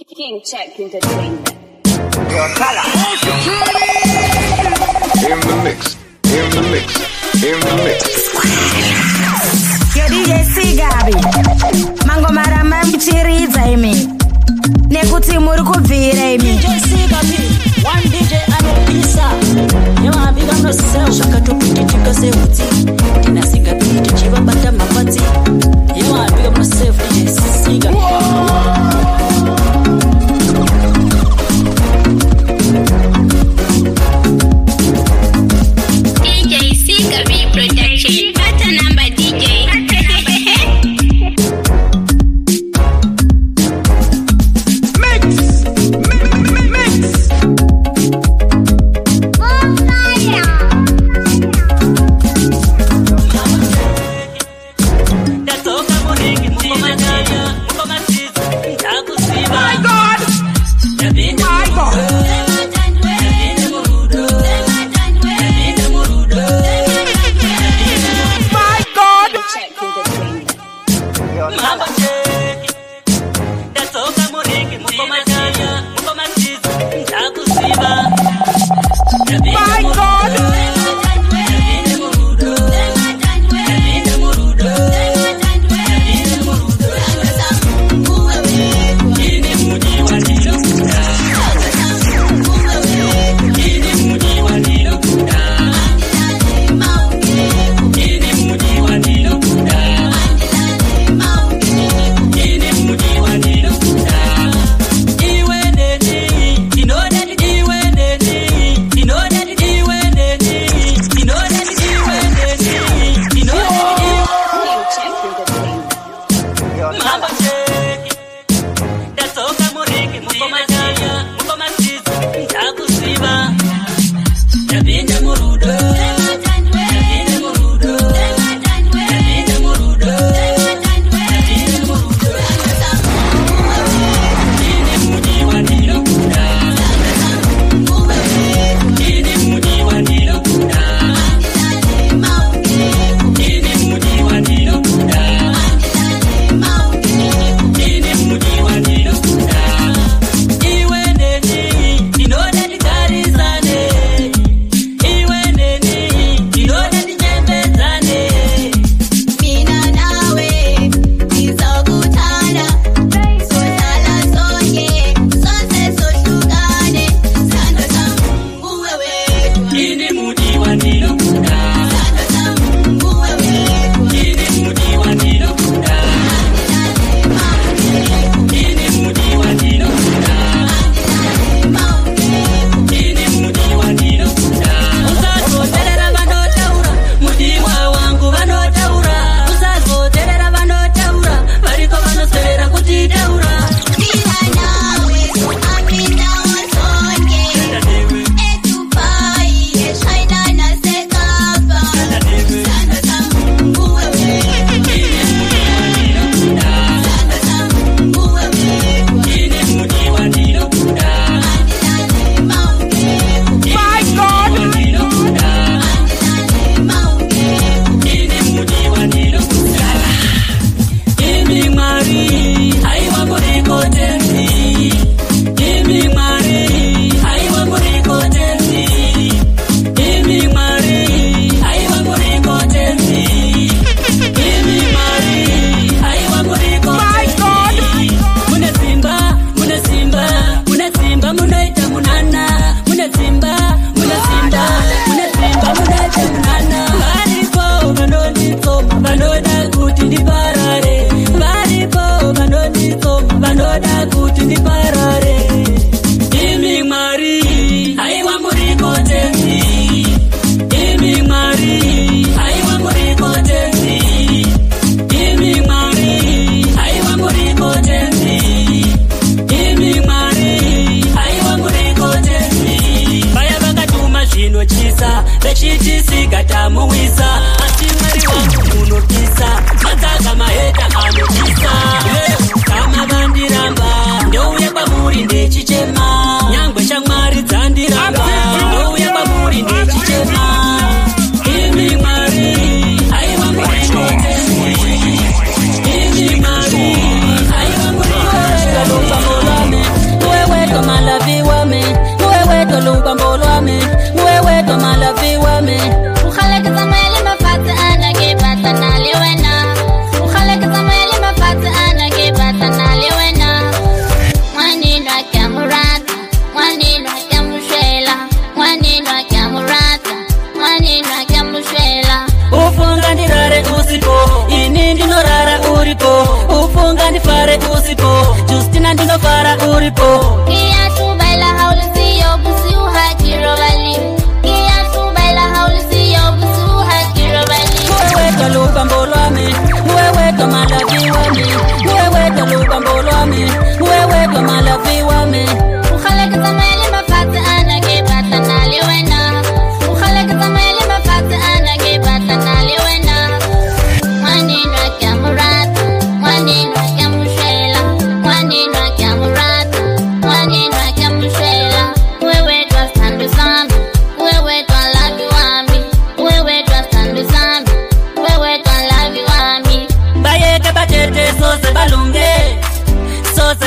King Check Entertainment. Your color. In the mix. In the mix. In the mix. Yo DJ Sigabi. Mangoma ramba muchiridza imi. Nekuti muri kubvira imi. DJ Sigabi. One DJ anopisa. Nyamabiga no sell. Zvakatopititika seutsi. Ndinasigabi tichivabata makwatsi. Nyamabiga no self DJ Sigabi. DJ Sigabi Production. Pata number DJ. Mix. Mix. My God. My God. My God. Check Entertainment. Your color. My God. King Check Entertainment. Your color. My God. My God. Zvinotyisa vechitisiga tamuwisa asi Mwari wangu munopisa madzaka maheta anopisa kama vandiramba ndouya kwamuri. Ndinofara uripo. Wewe lubambo lwami, wewe malavi wami, wewe lubambo lwami, wewe malavi wami.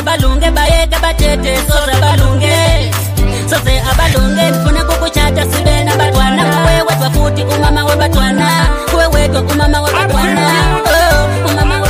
Balunge bayeke batete soze balunge soze abalunge ndifuna kukuchata sibe nabatwana wewe futhi umama webatwana wewe umama webatwana oh umama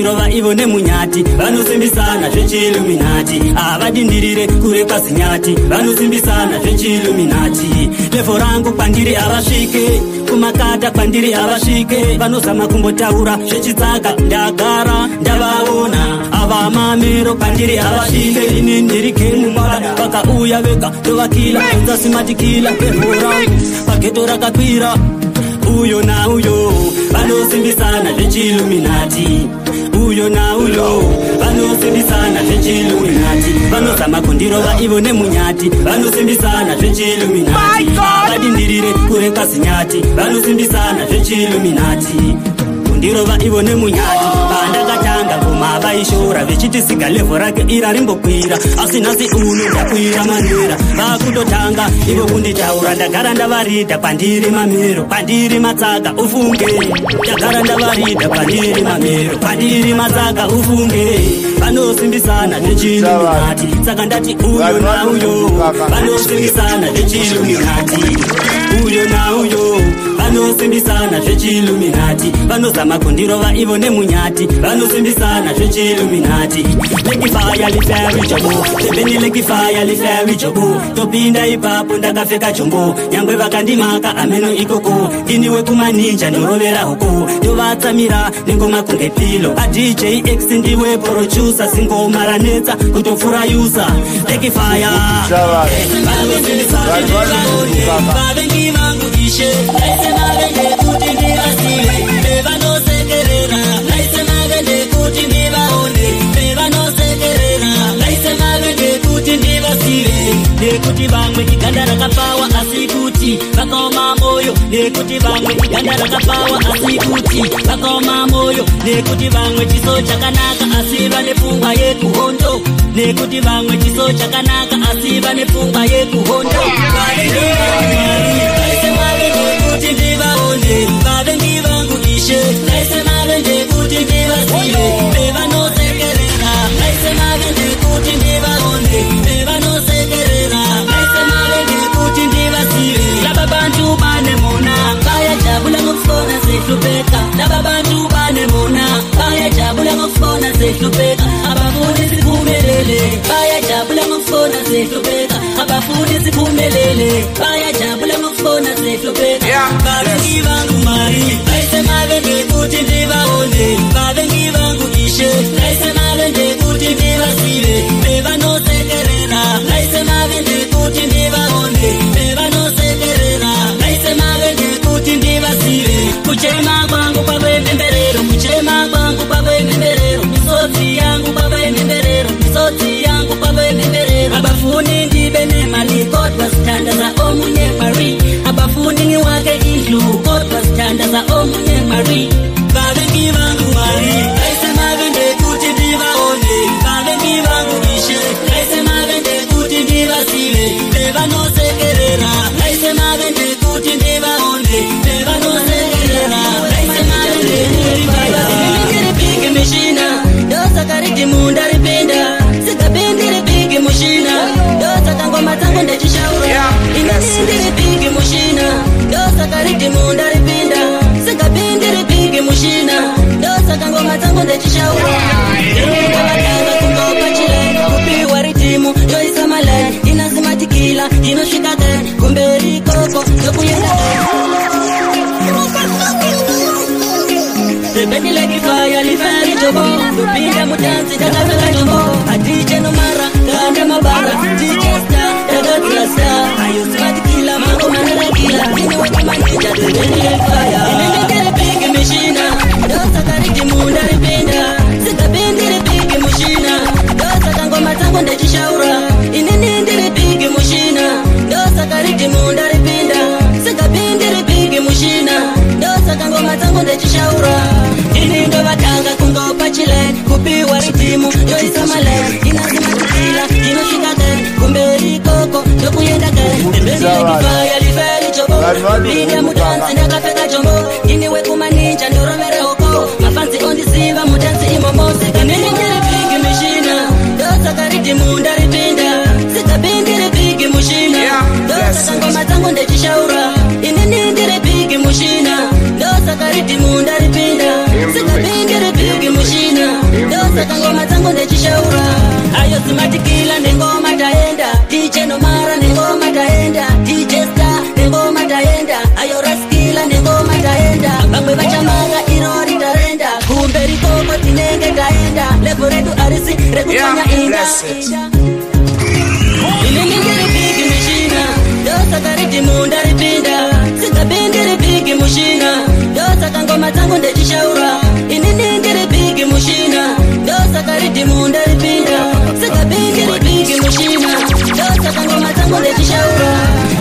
kundirova ivo nemunyati. Vanosimbisana zvechiluminati, havadindirire kure kwazinyati. Vanosimbisana zvechiluminati, level rangu kwandiri havasvike, kumakata kwandiri havasvike. Vanozama kumbotaura zvechitsaka, ndagara ndavaona ava mamero kwandiri havasvike. Ini ndiri kemumada, vakauya vega tovakila unzasimatikila level pageto rakakwira. Uyo na uyo vanosimbisana zvechiluminati, uyo na uyo vanosimbisana zvechiluminati. Vanozama kundirova ivo nemunyati, vanosimbisana zvechiluminati, havadindirire kure kwazinyati. Vanosimbisana zvechiluminati, kundirova ivo nemunyati. Pandakatanga ngoma vaishora vechiti siga level rake ira rimbokwira, asi nhasi uno ndakwira manera. Vakutotanga ivo kunditaura, ndagara ndavarida kwandiri mamero, kwandiri matsaga ufunge. Ndagara ndavarida kwandiri mamero, kwandiri matsaga ufunge. Vanosimbisana zvechiluminati, saka ndati uyo na uyo vanosimbisana zvechiluminati, uyo na uyo vanosimbisana zvechiluminati. Vanozama kundirova ivo nemunyati, vanosimbisana zvechiluminati. Lekifaya liferi jobo tebeni, lekifaya liferi jobo, topinda ipapo ndakapfeka jombo. Nyangwe vakandimaka ameno ikoko, ndiniwe kumaninja ndorovera huko, ndovatsamira nengoma kunge pilo. ADJ X ndiwe producer, singoma ranetsa kutopfura yusa. Lekifaya vavengi vangu ishe aise kuti ndivasive vanosekerera, aise mavende kuti ndivaone, vanosekerera, aise mavende kuti ndivasive. Nekuti vamwe iganda rakapawa asi kuti vakaoma moyo, nekuti vamwe iganda rakapawa asi kuti vakaoma moyo, nekuti vamwe chiso chakanaka asi vane pfungwa yekuhondo, nekuti vamwe chiso chakanaka asi vane pfungwa yekuhondo. Aise mavende kuti ndivaone, vavengi vangu ishe, aise mavende kuti ndivasive, vanosekerera, aise mavende kuti ndivaone, vanosekerera, aise mavende kuti ndivasive. Laba bantu banemona bayajabula ngokusibona sihlupheka, laba bantu banemona bayajabula ngokusibona sihlupheka, abafuni siphumelele, bayajabula ngokusibona sihlupheka, abafuni siphumelele, bayajabula ngokusibona sihlupheka. Vavengi vangu mari aise mavende kuti ndivaone, vavengi vangu ishe aise mavende kuti ndivasive, vanosekerera, aise mavende kuti ndivaone, vanosekerera, aise mavende kuti ndivasive. Kuchema kwangu kwavememberero, kuchema kwangu kwavememberero, misodzi yangu kwavememberero, misodzi yangu kwavememberero. Abafuni ndibe nemali kodwa sithandaza omunye mari, abafuni ngiwake indlu kodwa sithandaza omunye mari. Vavengi vangu mari aise mavende kuti ndivaone, vavengi vangu ishe aise mavende kuti ndivasive, vanosekerera, aise mavende kuti ndivaone, vanosekerera, aise mavende kuti ndivaone. Ndiri mishina ndosaka ridhimu ndaripinda, sikapindi ripigi mushina ndosaka ngoma dzangu ndechishaura. Inini ndiri pigi mushina ndosaka ridhimu ndaripinda, sikapindi ripigi mushina ndosaka ngoma dzangu ndechishaura. Ndinovatanga kungopa chileni kupiwa ridhimu yoisa maleni, inasimatikila inosvika keni kumberi ikoko ndokuenda. Rebeni lekifaya liferi jobo, ndopinda mutanzi ndakapfeka jombo. Atiche nomara kanda mabara, DJ star ndakadzira star, ayo simatikila mango mandarakila, ini wekumanija rebeni lekifaya. Inini ndiri pigi mishina ndosaka ridhimu ndaripinda, sikapindi ripigi mushina ndosaka ngoma dzangu ndechishaura. Inini ndiri pigi mushina ndosaka ridhimu ndaripinda, sikapindi ripigi mushina ndosaka ngoma dzangu ndechishaura. Ini ndovatanga kungopa chileni kupiwa ridhimu yoisa maleni, inasimatikila inosvika keni kumberi ikoko ndokuenda keni. Pembeni lekifaya liferi jobo, pinda mutanzi ndakapfeka jombo, ndini wekumaninja ndorovera hoko, mafanzi ondisiva mutanzi imomo. Inini ndiri pigi mishina ndosaka ridhimu ndaripinda, sikapindi ripigi mushina ndosaka ngoma dzangu ndechishaura. Inini ndiri pigi mushina ndosaka ridhimu ndaripinda, sikapindi ripigi mushina. ndechishaura. Ayo simatikila nengoma taenda, DJ Nomara nengoma taenda, DJ Star nengoma taenda, ayo Raskila nengoma taenda. Vamwe vachamaka irori tarenda, kumberi koko tinenge taenda, level redu arisi rekutsanya inda. Inini ndiri bigi mushina, ndosaka ridhimu ndaripinda, singapindiri bigi mushina, ndosaka ngoma dzangu ndechishaura. Inini ndiri bigi mushina, ndosaka ridhimu ndaripinda, singapindiri bigi mushina, ndosaka ngoma dzangu ndechishaura.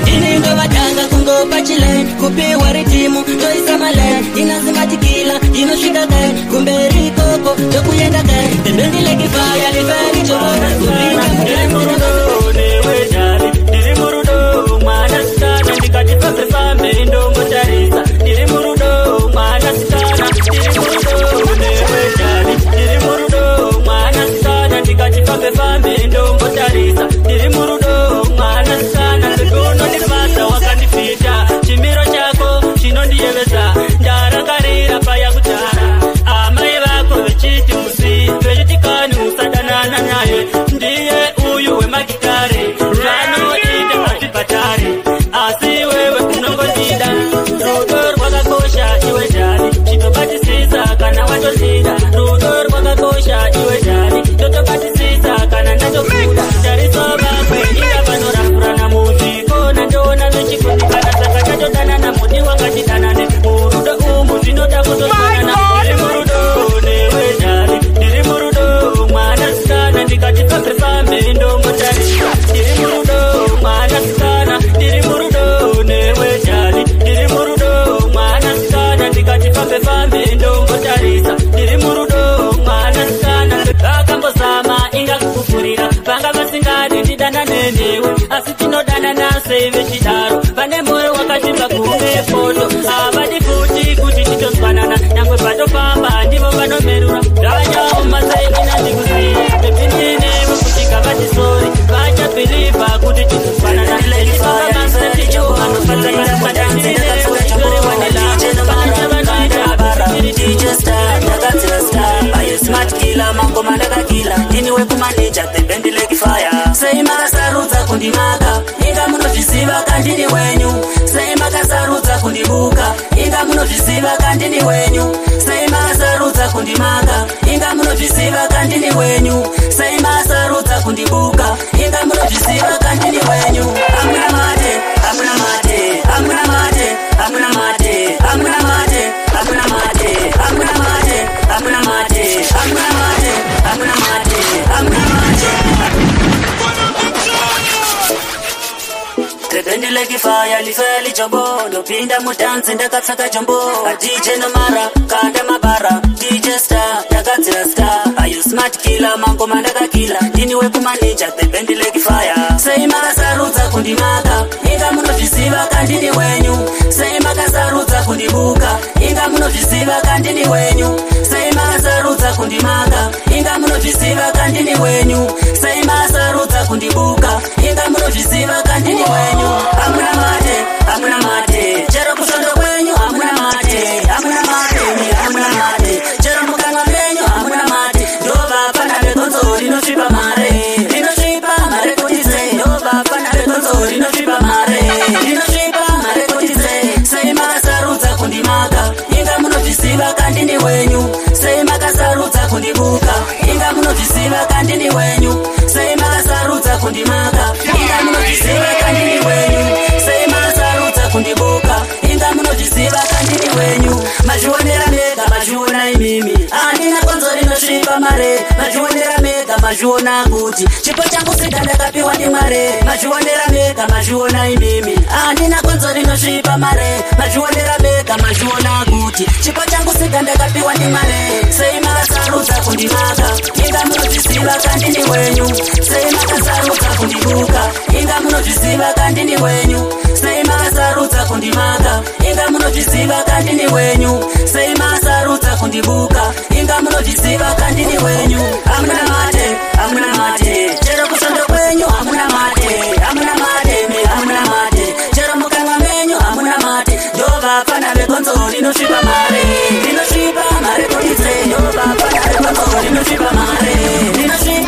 Ini ndovatanga kungopa chile, kupiwa ridhimu ndoisa male, inasimatikila inosvika kai, kumberi koko ndokuenda kai, bendilekifaya liferichona kupinda murudo newe dali, ndiri murudo mwana sikana, ndikati fambe fambe ndombotarisa, ndiri murudo mwana sikana, ndiri murudo newe dali, ndiri murudo mwana sikana, ndikati fambe fambe ndombotarisa, ndiri murudo mwana sikana, unondifadza wakandifita, chimiro chako chinondiyevesa, ndarangarira paya kudhara, amai vako vechiti musi, vechiti kani usadanana naye, ndiye uyu wemagitare, zvanoita hazvibhadhari, asi iwewe unongondida, rudo rwakakosha iwe dali, chitobatisisa kana watondida, rudo rwakakosha iwe dali, totobatisisa kana ndatobuda, tariswa vamwe inga vanorafurana muzvikona, ndoona vechikundikana, saka tatodanana mudiwa ngatidanane, murudo umu zvinoda kutosonana, ndiri murudo newe dali, ndiri murudo mwana sikana, ndikati fambe fambe ndombotarisa, ndiri murudo mwana sikana, ndiri murudo newe dali, ndiri murudo mwana sikana, ndikati fambe fambe ndombotarisa, ndiri murudo mwana sikana, vakambozama inga kukupfurira, vanga vasingadi ndidanane newe, asi tinodanana sei vechidaro, vane moyo wakasviba kunge poto, havadi futi kuti titozwanana, nyangwe patofamba ndivo vanomerura, zvavanyaoma sei ina ndikuziya, bebindinewe kusvika vati sori, vachabhilivha kuti titozwanana, Smart killer, mangoma ndakakila, ndini wekumaneja the band like fire. Sei makasarudza kundimaka, inga munozviziva kandini wenyu. Sei makasarudza kundibuka, inga munozviziva kandini wenyu. Sei makasarudza kundimaka, inga munozviziva kandini wenyu. Sei makasarudza kundibuka, inga munozviziva kandini wenyu. Hamuna mate, hamuna mate, hamuna mate, hamuna mate, hamuna mate, hamuna mate, hamuna mate, hamuna mate, hamuna mate, hamuna mate, hamuna mate. Rebendilekifaya lifeli jombo, ndopinda mudansi ndakapfeka jombo. DJ Nomara kanda mabara, DJ Star ndakadzira star. Ayo smart killer, mangoma ndakakila, ndini wekumaneja the band like fire. Sei makasarudza kundimaka, inga munozviziva kandini wenyu. Sei makasarudza kundibuka, inga munozviziva kandini wenyu. Sei makasarudza kundimaka, inga munozviziva kandini wenyu. Sei makasarudza kundibuka, inga munozviziva kandini wenyu. Hamuna mate, hamuna mate, chero kushondo kwenyu hamuna mate, hamuna mate, hamuna mate, chero mukanwa menyu hamuna mate. Ndovapana vegonzo rinosvipa mare, rinosvipa mare kuti sei. Ndovapana vegonzo rinosvipa mare, rinosvipa mare kuti sei. Sei makasarudza kundimaka, inga munozviziva kandini wenyu. Sei makasarudza kundibuka, inga munozviziva kandini wenyu. Sei makasarudza kundimaka, inga munozviziva kandini wenyu. Sei makasarudza kundibuka, inga munozviziva kandini wenyu. Mazvionera mega, mazviona imimi, handina konzo rinosvipa mare. Mazvionera mega, mazviona kuti chipo changu sida ndakapiwa ndiMwari. Mazvionera mega, mazviona imimi, handina konzo rinosvipa mare. Mazvionera mega, mazviona kuti chipo changu sida ndakapiwa ndiMwari. Sei makasarudza kundimaka, inga munozviziva kandini wenyu. Sei makasarudza kundibuka, inga munozviziva kandini wenyu. Sei makasarudza kundimaka, inga munozviziva kandini wenyu. Sei makasarudza kundibuka, inga munozviziva kandini wenyu. Hamuna mate, hamuna mate, chero kushondo kwenyu hamuna mate, hamuna mate, hamuna mate, chero mukanwa menyu hamuna mate. Ndovapana vegonzo rinosvipa mare, rinosvipa mare kuti sei. Ndovapana vegonzo rinosvipa mare, rinosvipa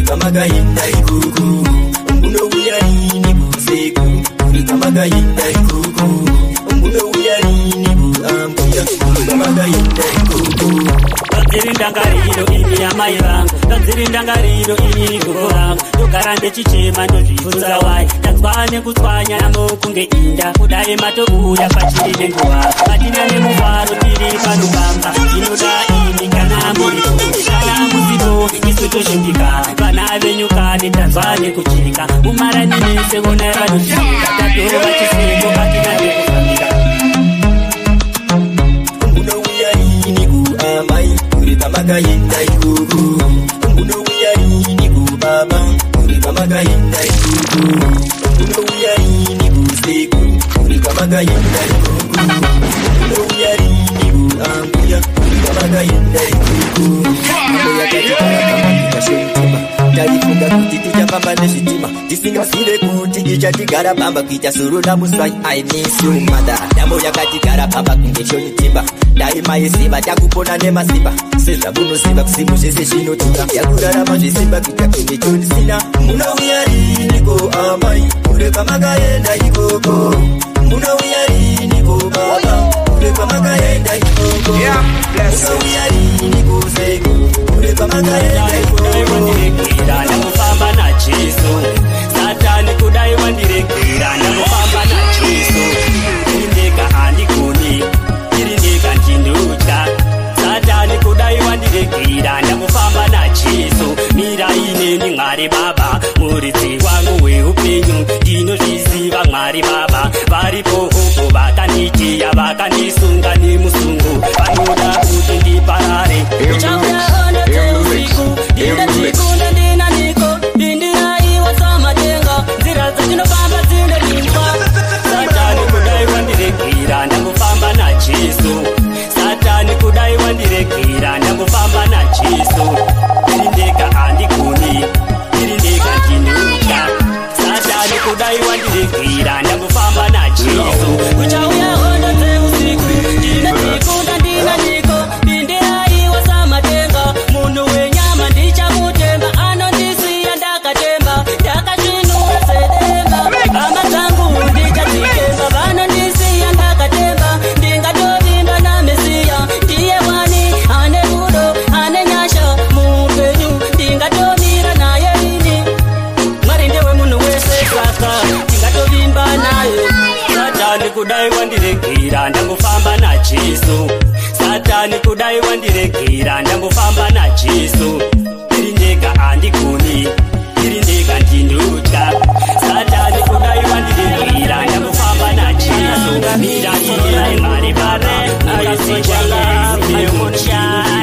Kuri kwamakaenda ikoko. Munouya rini kusekuru? Kuri kwamakaenda ikoko. Munouya rini kuambuya? Kuri kwamakaenda ikoko. Gadziri ndangariro ini amai vangu, gadziri ndangariro ini gogo vangu. Ndogara ndechichema ndozvibvunza wai, tanzwa nekutswanya namo kunge inda. Kudai matouya pachiri nenguva, patina nemufaro tiri pano pamba. Inoda ini kana muripo, kana musipo isu toshimbika. Vana venyu kani tanzwa nekuchika, mumarani mese vona vanosvika. Tatova chiseko patina nekufambika. Munouya rini kuamai? Kuri kwamakaenda ikoko. Munouya rini kubaba? Kuri kwamakaenda ikoko. Munouya rini kusekuru? Kuri kwamakaenda ikoko. Munouya rini kuambuya? Kuri kwamakaenda ikoko. Mbuya tachigara pamba taifunga kuti tichafamba nezvitima, tisingazive kuti ichatigara pamba kuita soro namusai. I miss you mother. Damo yakatigara pamba kunge chonitimba. Dai maiziva takupona nemasimba, sezvamunoziva kusimu zvese zvinotura. Yakurarama zvesimba kuita kunge chonisina. Munouya riniko amai? Kure kwamakaenda ikoko. Munouya riniko baba? Kure kwamakaenda ikoko. Munouya riniko sekuru? Kure kwamakaenda ikoko. Wandiregera ndakufamba naJesu. Satani kudai wandiregera ndakufamba naJesu. Ndiri ndega handigoni, ndiri ndega ndinotya. Satani kudai wandiregera ndakufamba naJesu. Mirai neni Mwari Baba, muridzi wangu weupenyu. Ndinozviziva Mwari Baba, varipo uko vakanditiya, vakandisunga nemusungo. Vanoda kuti ndiparare. Uchauya usiku ndindatikunda ndinaniko bindiraiwa samatenga nzira dzatinofamba dzinodimbwa. Satani kudai wandiregera ndangofamba naJesu. Satani kudai wandiregera ndangofamba naJesu. Ndiri ndega handigoni, ndiri ndega ndinotya. Satani kudai wandiregera ndangofamba naJesu. Uchauya hondo dzeusiku ndindatikunda ndinaniko bindiraiwa samatenga munhu wenyama ndichamutemba anondisiya ndakatemba ndakasvinura sedemba hama dzangu ndichadzitemba vanondisiya ndakatemba ndingatovimba namesiya ndiye wani ane rudo ane nyasha muupenyu ndingatomira naye ini Mwari ndewe munhu wese saka ndingatovimba naye. Satani kudai wandiregera ndangofamba naJesu. Satani kudai wandiregera ndangofamba naJesu. Ndiri ndega handigoni, ndiri ndega ndinotya. Satani kudai wandiregera ndangofamba naJesu. Mirai Mwari Baba, muridzi wangu weupenyu.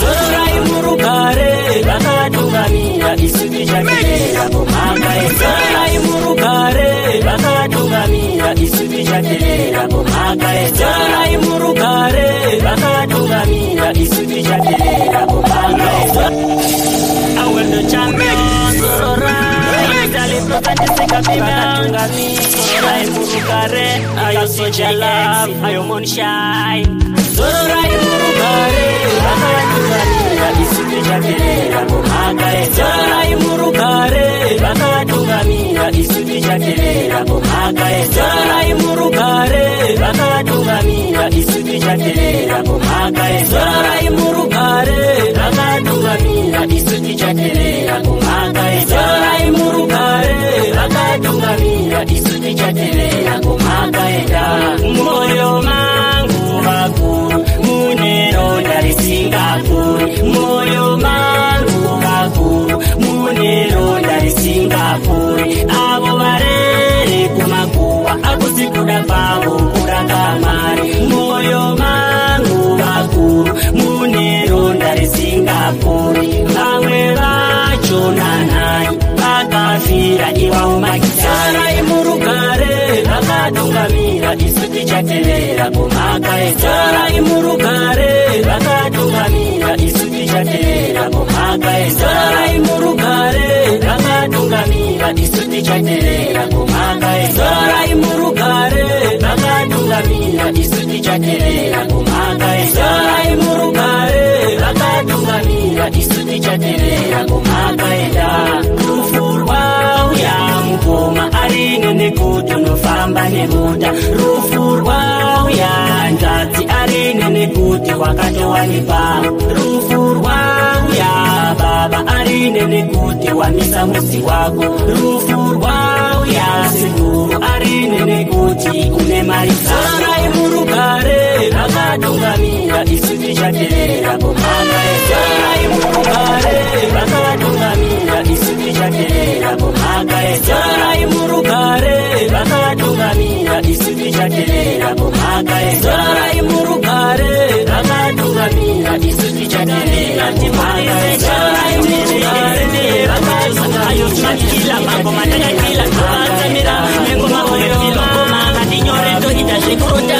Zororai murugare vakatungamira isu tichatevera kumhaka. Zororai murugare vakatungamira isu tichatevera kumhaka. Zororai murugare vakatungamira isu tichatevera kumhaka. I will the champion. Zorai, Dali Prophet Vakatungamira. Zorai murugare, ayo soja love, ayo moonshine. Zororai murugare vakatungamira isu tichatevera kumhaka. Zororai murugare vakatungamira isu tichatevera kumhaka. Zororai murugare vakatungamira isu tichatevera kumhaka. Zororai murugare vakatungamira isu tichatevera kumhaka. Zororai murugare vakatungamira isu tichatevera kumhaka. Moyo mangu vakuru mune ronda risingapori. Moyo mangu vakuru mune ronda risingapori. Avo varere kumakuva akusi kuda kwavo kuda kamari. Moyo mangu vakuru mune ronda risingapori. Vamwe vacho nanhai vakafira iwawo magitare. Zorai murugare vakatungamira isu tichatevera kumhaka. Zorai murugare vakatungamira isu tichatevera kumhaka. Zorai murugare vakatungamira isu tichatevera kumhaka. Zorai murugare vakatungamira isu tichatevera kumhaka. Zorai murugare vakatungamira isu tichatevera kumhaka. nemota. Rufu rwauya hanzvadzi arine nekuti wakatowanikwa. Rufu rwauya baba arine nekuti wamisa muzi wako. Rufu rwauya sekuru arine nekuti une mari. Zorai murugare vakatungamira, isu tichateerera pomhaka. Zorai murugare vakatungamira, isu tichateerera pomhaka. Zorai murugare vakatungamira, isu tichateerera pomhaka. Zorai murugare vakatungamira, isu tichateerera pomhaka. Zorai murugare vakatungamira, mangoma ndakakila ndovatsamira nengoma kuyofilo ngoma kandinyore ndoita zvekurota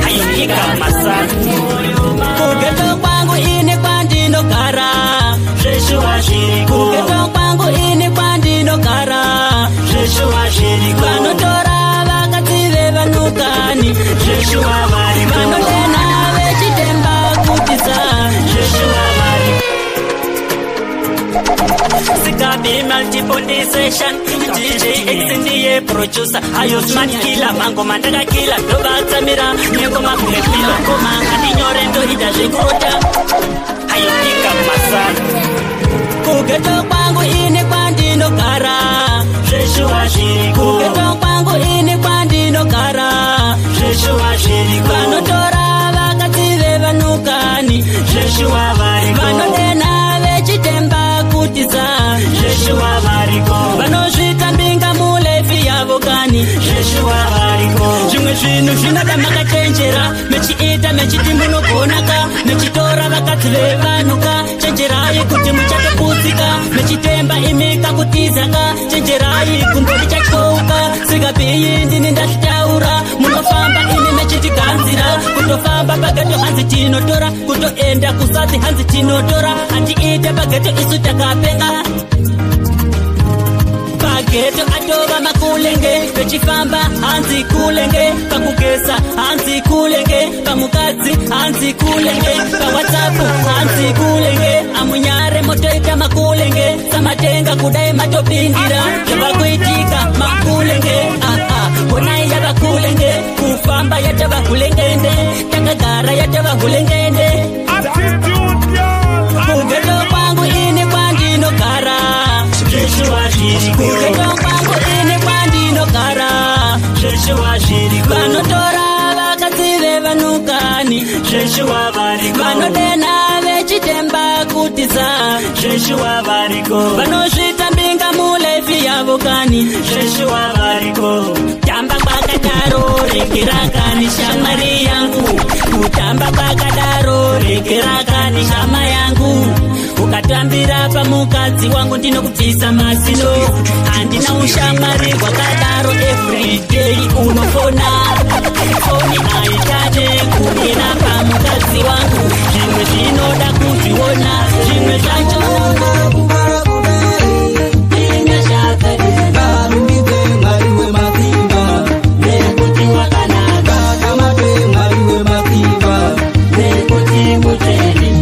ayoika masana. Kugeto kwangu ini kwandinogara zveshuwa zviriko. Kugeto kwangu ini kwandinogara zveshuwa zviriko. Vanotora vakadzi vevanukani zveshuwa variko. Vanodena vechitemba kutiza zveshuwa variko. Sigabi multiple session, DJ X ndiye producer. Ayo smart killer, mangoma ndakakila ndovatsamira nengoma kunge pilo. Ngoma kandinyore ndoita zvekurota ayoika masana. Kugeto kwangu ini kwandinogara zveshuwa zviriko. Kugeto kwangu ini kwandinogara zveshuwa zviriko. Vanotora vakadzi vevanukani zveshuwa variko. Vanodena vechitemba kutiza zveshuwa variko. Vanozvita mbinga mulefi yavo kani zveshuwa variko. Zvimwe zvinhu zvinoda makachenjera, mechiita mechiti munogonaka, mechitora vakadzi vevanhuka. Chenjerai kuti muchatoputsika, mechitemba imika kutizaka. Chenjerai gumbo richatyouka, sikapiyi ndini ndazvitaura. Munofamba imi mechitiganzira, kutofamba pageto hanzi tinotora, kutoenda kusati hanzi tinotora. Hatiite pageto isu takapenga. Pageto atova makulenge, vechifamba hanzi kulenge, pakugesa hanzi kulenge, pamukadzi hanzi kulenge, paWhatsApp hanzi kulenge. Amunyare motoita makulenge, samatenga kudai matopindira zvavakuitika makulenge. Honai yavakulenge, kufamba yatava hulengende, takagara yatava hulengende. Kugeto kwangu ini kwandinogara zveshuwa zviriko. Kugeto kwangu ini kwandinogara zveshuwa zviriko. Vanotora vakadzi vevanukani zveshuwa variko. Vanodena vechitemba kutiza zveshuwa variko. Vanozvita mbinga mulefi yavo kani zveshuwa variko. Tamba kwakadaro regera kani shamwari yangu, kutamba kwakadaro regera kani shama yangu. Ukatambira pamukadzi wangu ndinokubvisa mazino. Handina ushamwari hwakadaro, everyday unofona foni aitane kungena pamukadzi wangu. Zvimwe zvinoda kuzviona, zvimwe zvacho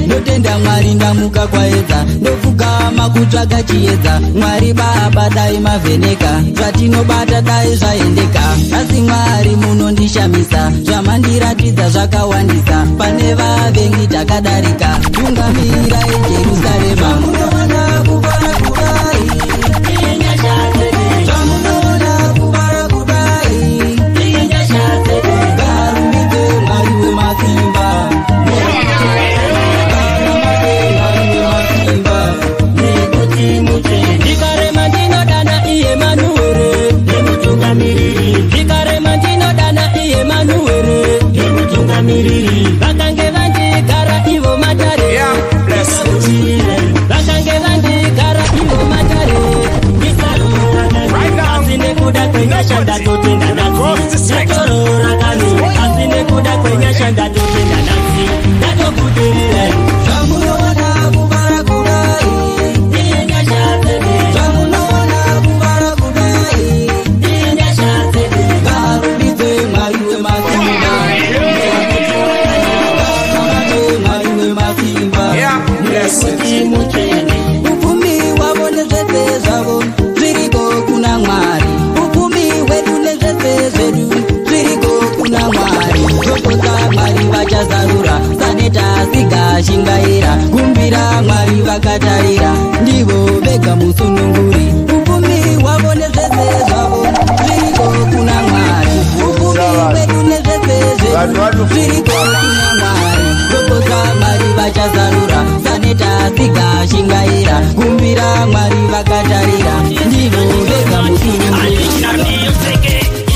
Notenda Mwari ndamuka kwaedza, ndopfugama kutsvaga chiedza. Mwari baba dai mavheneka, zvatinobata dai zvaendeka. Asi Mwari munondishamisa, zvamandiratidza zvakawandisa. Pane vavengi takadarika, tungamirai Jerusarema. Munoona kuvara kudai, zvamunoona kuvara kudai, ngarumbidze Mwari wemasimba. Ndikarema ndinodana iye Manuere, ndikarema ndinodana iye Manuere. Vakange vandigara ivo matare, vakange vandigara ivo matare. Asi nekuda kwenyasha ndatotenda nhasi, ndatorora kani. Asi nekuda kwenyasha ndatotenda nhasi, ndatobudirira. Zvamunoona kuvara kudai, zvamunoona kuvara kudai, ngarumbidze Mwari wemasimba. Ngarumbidze Mwari wemasimba. Upfumi wavo nezvese zvavo zviriko kuna Mwari. Upfumi hwedu. Mwari vakatarira ndivo vega mutungamiri.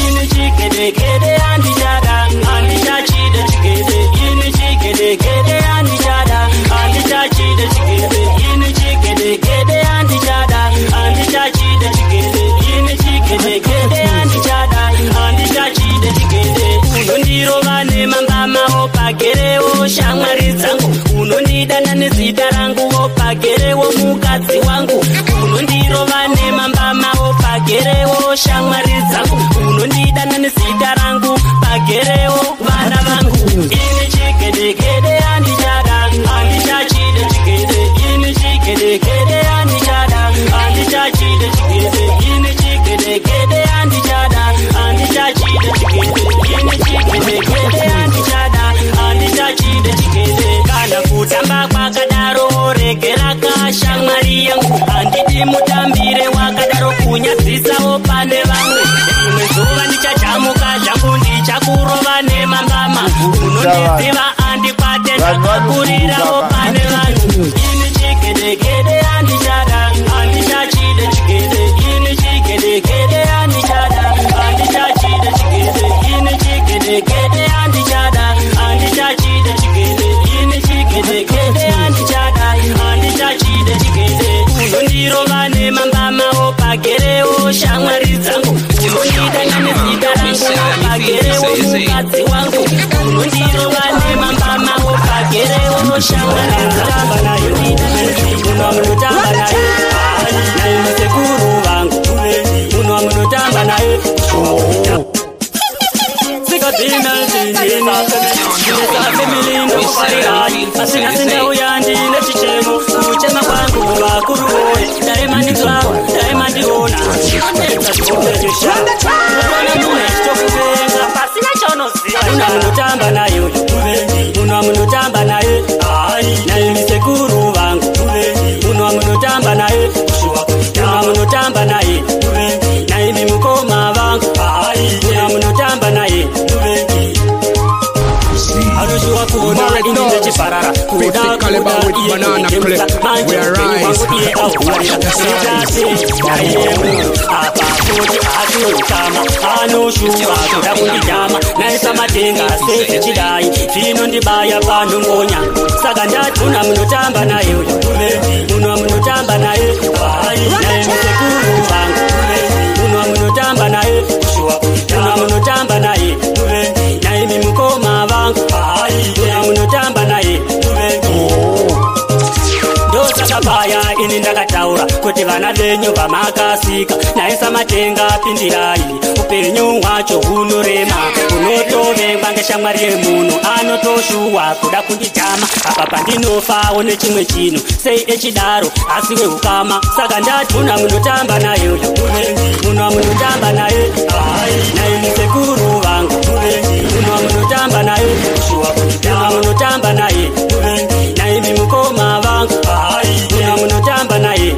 Ini chigedegede handichada, handichachide chigede. Ini chigedegede handichada, handichachide chigede. Ini chigedegede handichada, handichachide chigede. Ini chigedegede handichada, handichachide chigede. Unondirova nemambama wopagerewo shamwari dzangu, unondidana nezita rangu wopagerewo mukadzi wangu. Unondirova nemambama wopagerewo shamwari dzangu, unondidana nezita rangu pagerewo vana vangu. Ini chigedegede handichada, handichachide chigede. Ini chigedegede handichada, handichachide chigede. Ini chigedegede handichada, handichachide chigede. Ini chigedegede handichada, handichachide chigede. Kana kutamba kwakadaro regera kashamwari yangu, handidi mutambire wakadaro kunyadzisawo pane vamwe. Rimwe zuva ndichajamuka zvangu ndichakurova nemambama, unondiziva andikwate ndakakurirawo pane vanhu. Ini chigedegede handichada, handichachide chigede. Ini chigedegede handichada, handichachide chigede. Ini chigedegede handichada, handichachide chigede. Ini chigedegede handichada, handichachide chigede. Unondirova nemambama wopagerewo shamwari dzangu, unondidana nezita rangu wopagerewo mukadzi wangu. Unondirova nemambama wopagerewo shamwari dzangu, unonditamba naye naye sekuru vangu, unonotamba naye. Kuchema kwangu vakuru woye, dai mandiona munotamba naye uyu, munotamba naye naye sekuru vangu, munotamba naye, munotamba naye naye mukoma vangu, munotamba naye. Anoshuwa kuona ini ndichiparara, kuda kuda iye kundigemesa, manje upenyu hwangu iye auhwarira. Ndaiye apa kuti asiukama, anoshuwa kuda kundijama, naisa matenga sezvichidai, zvinondibaya panongonya. Saka ndatuna munotamba naye uyu, munotamba naye naye sekuru vangu, munotamba naye, munotamba naye naye mukoma vangu, munotamba naye. Ndosakabaya ini ndakataura kuti vana venyu vamakasika, naisa matenga pindirai, upenyu hwacho hunorema, unotovengwa ngeshamwari yemunhu anotoshuwa kuda kundijama. Apa pandinofawo nechimwe chinhu sei echidaro asi weukama. Saka ndatuna munotamba naye uyu, munotamba naye naye sekuru vangu, munotamba naye, munotamba naye naye mukoma vangu, munotamba naye.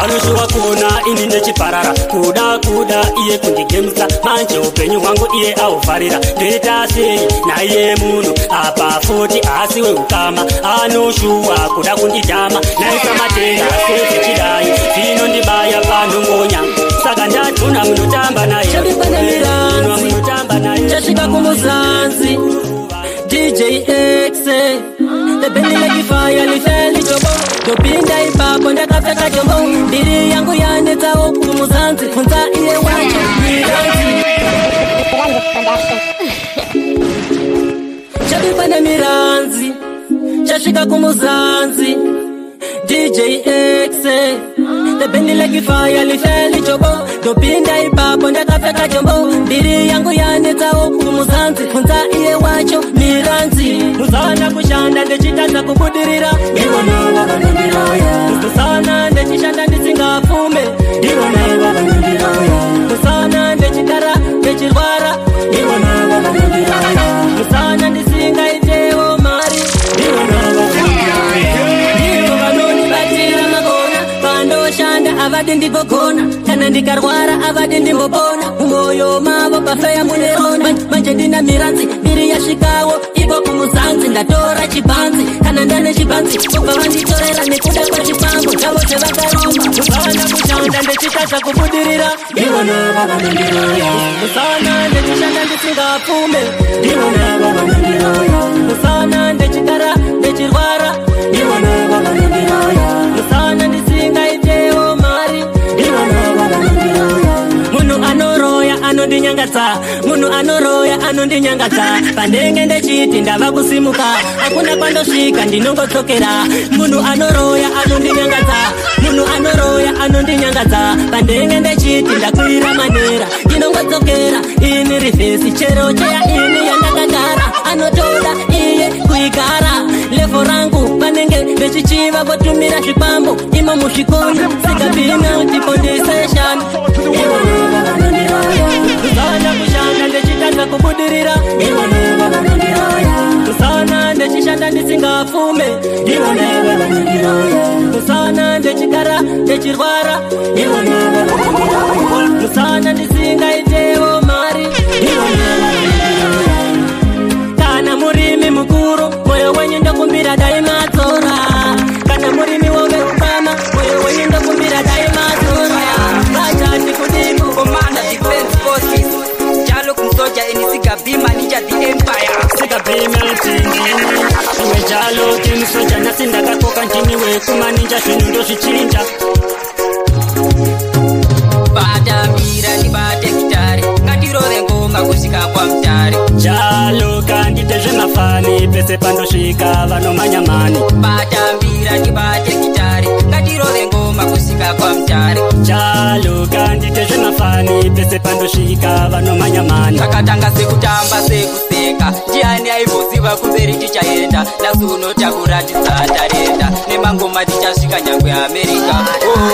Anoshuwa kuona ini ndichiparara, kuda kuda iye kundigemesa, manje upenyu hwangu iye aufarira. Ndoita sei naiye munhu apa futi asi weukama, anoshuwa kuda kundijama, naisa matenga sezvichidai, zvinondibaya panongonya. Saka ndatuna munotamba naye, munotamba naye. Chasvika kumuzanzi DJ X, the bend like fire lifeli jobo, ndopinda ipapo ndakapfeka jombo, ndiri yangu yanetsawo kumuzanzi, bvunza iye wacho miranzi. Chabikwa nemiranzi, chasvika kumuzanzi DJ X, the bend like fire lifeli jobo, ndopinda ipapo ndakapfeka jombo, ndiri yangu yanetsawo kumuzanzi, bvunza iye wacho miranzi. Muzana kushanda ndichitadza kubudirira, ndivona vakanondiroya. Muzana ndichishanda ndisingapfume, ndivona vakanondiroya. Muzana ndichigara ndichirwara, ndivona vakanondiroya. Muzana ndisingaitewo mari, ndivona vakanondiroya. Ndivo vanondibatira makona, pandoshanda avadi ndigogona, kana ndikarwara avadi ndimbopona. Mumoyo mavo pafeya munerona, manje ndina miranzi mbiri yasvikawo. Iko kumuzanzi ndatora chibanzi. Kana ndane chibanzi kubva vanditorera nekuda kwechikwambo chavo chevakaromba. Musaona kushanda ndechitadza kubudirira, ndivona vanondiroya. Musaona ndechishanda ndisingapfume, ndivona vanondiroya. Musaona ndechigara ndechirwara, ndivona vanondiroya. Musaona ndisingaitewo mari, ndivona vanondiroya. Munhu anoroya anondinyangadza, munhu anoroya anondinyangadza. Pandenge ndechiti ndava kusimuka, hakuna kwandosvika ndinongodzokera. Munhu anoroya anondinyangadza, munhu anoroya anondinyangadza. Pandenge ndechiti ndakwira manera, ndinongodzokera. Ini rivhesi chero cheya ini yandakagara, anotoda iye kuigara. Levo rangu panenge vechichiva votumira zvikwambo imo muzvikoni. Sikabhina tipondiseshani. Musaona kushanda ndechitadza kubudirira, ndivona vanondiroya. Musaona ndechishanda ndisingapfume, ndivona vanondiroya. Musaona ndechigara ndechirwara, ndivona vanondiroya. Musaona ndisingaitewo mari, ndivona vanondiroya. Kana murimi mukuru, moyo wenyu ndokumbira dai madzora. Kana murimi woveukama, moyo wenyu ndokumbira dai madzora. Vachati kudimu Commander Defense Forces Jalo kumsoja and Sigabi Maninja the Empire. Iwe Jalo timusoja nasi ndakakoka ndini wekumaninja zvinhu ndozvichinja. Bata mbira ndibate gitare, ngatirove ngoma kusvika kwaMutare. Jalo kandite zvemafani pese pandosvika vanomanya mani. Bata mbira ndibate gitare, ngatirove ngoma kusvika kwaMutare. Jalo kandite zvemafani pese pandosvika vanomanya mani. Takatanga sekutamba sekuseka, ndiani aimboziva kumberi tichaenda. Nhasi unotakuratidza tarenda, nemangoma tichasvika nyangwe Amerika.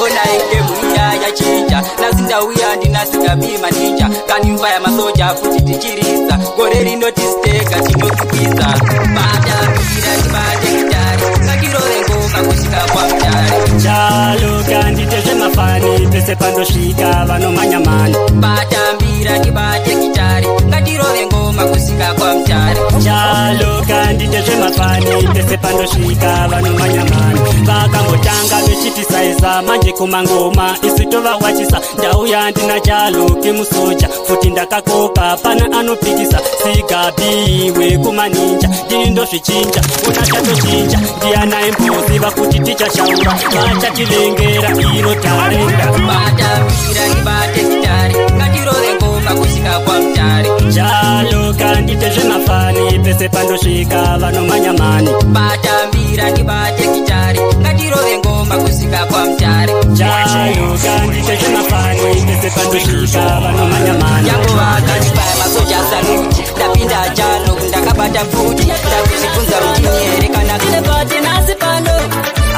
Oona igemu iya yachinja, nhasi ndauya ndina Sigabi Maninja. Kanimba yamasoja futi tichiridza, gore rino tisitega tinokwikwiza. Bata mbira ndibate gitare, ngatirove ngoma kusvika kwaMutare. Jalo kandite zvemafani pese pandosvika vanomanya mani. Bata mbira ndibate gitare, ngatirove ngoma kusvika kwaMutare. Jalo kandite zvemafani pese pandosvika vanomanya mani. Vakambotanga vechitisaisa manje kumangoma isu tovawachisa. Ndauya ndina Jalo kemusoja futi ndakakoka pana anopikisa. Sigabi wekumaninja ndindozvichinja unachatochinja. Ndiana imboziva kuti tichashaura vachatilengera iro tarenda. Bata mbira ndibate gitare, ngatirove ngoma kusvika kwaMutare. Jalo kandite zvemafani pese pandosvika vanomanya mani. Bata mbira ndibate gitare, ngatirove ngoma kusvika kwaMutare. Jalo kandite zvemafani pese pandosvika vanomanya mani. Yangova kandibaya masoja saluti, ndapinda Jalo ndakabata pfuti. Ndakuzvibvunza rutini here kana Tine pati nhasi pano,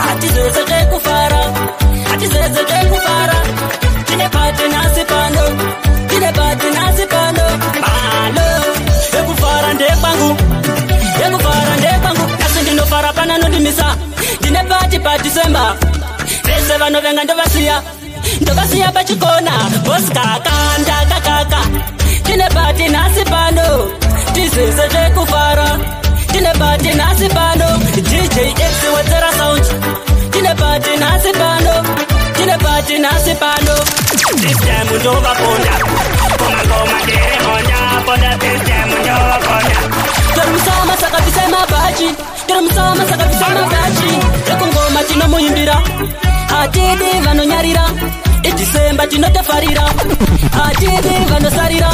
hatizeze zvekufara, hatizeze zvekufara. Tine pati nhasi pano, tine pati nhasi pano. Malo ekufara ndekwangu, ekufara ndekwangu. Asi ndinofara pana anondimisa. Ndine pati paDisemba, vese vanovenga ndovasiya, ndovasiya pachikona. Bosi kaka ndakakaka. Tine pati nhasi pano, tizeze zvekufara. Tine pati nhasi pano, DJ X wedzera sound. Tine pati nhasi pano, tine pati nhasi pano. This time ndovaponda, koma koma ndere honda ponda. This time ndovaponda. Tori musama saka bvisai mabhachi, tori musama saka bvisai mabhachi. Rekungoma tinomuimbira, hatidi vanonyarira. IDisemba tinotofarira, hatidi vanosarira.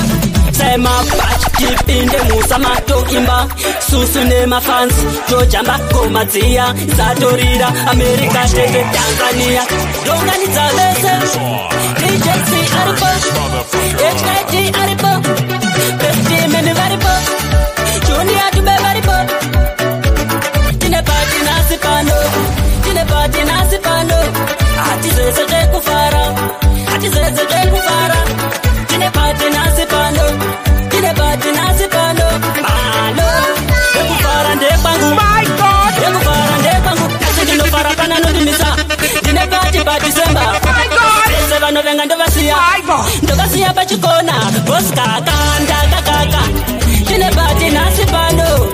Semabhachi tipinde musama toimba, susu nemafans tojamba ngoma dziya dzatorira. America tete Tanzania ndonganidza vese. DJ C aripo, HID aripo, Best varipo, Junior Dube varipo. Tine pati nhasi pano, tine pati nhasi pano. Hatizeze zvekufara, hatizeze zvekufara. Tine pati nhasi pano, tine pati nhasi pano. Malo ekufara ndekwangu, My God! ekufara ndekwangu. Asi ndinofara pana anondimisa. Ndine pati paDisemba, My God! vese vanovenga ndovasiya, My God! ndovasiya pachikona. Bosi kaka ndakakaka. Tine pati nhasi pano,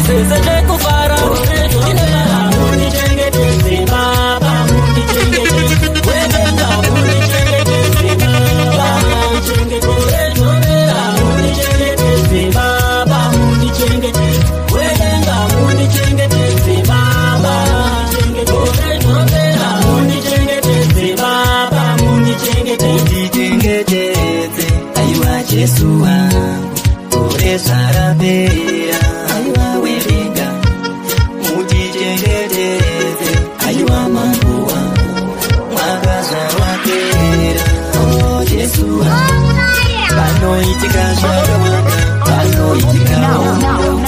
Zvese zvekufara ndinofara. Mundichengetedze baba, mundichengetedze. Wedenga mundichengetedze baba, mundichengetedze. Mundichengetedze baba, mundichengetedze. Wedenga mundichengetedze baba, mundichengetedze. Mundichengetedze baba, mundichengetedze. Mundichengetedze, aiwa Jesu wangu, gore zvarapera, aiwa wedenga. Mundichengetedze, aiwa mambo wangu, mwaka zvawapera, oh Jesu wangu. Panoitika zvakawanda, panoitika hondo.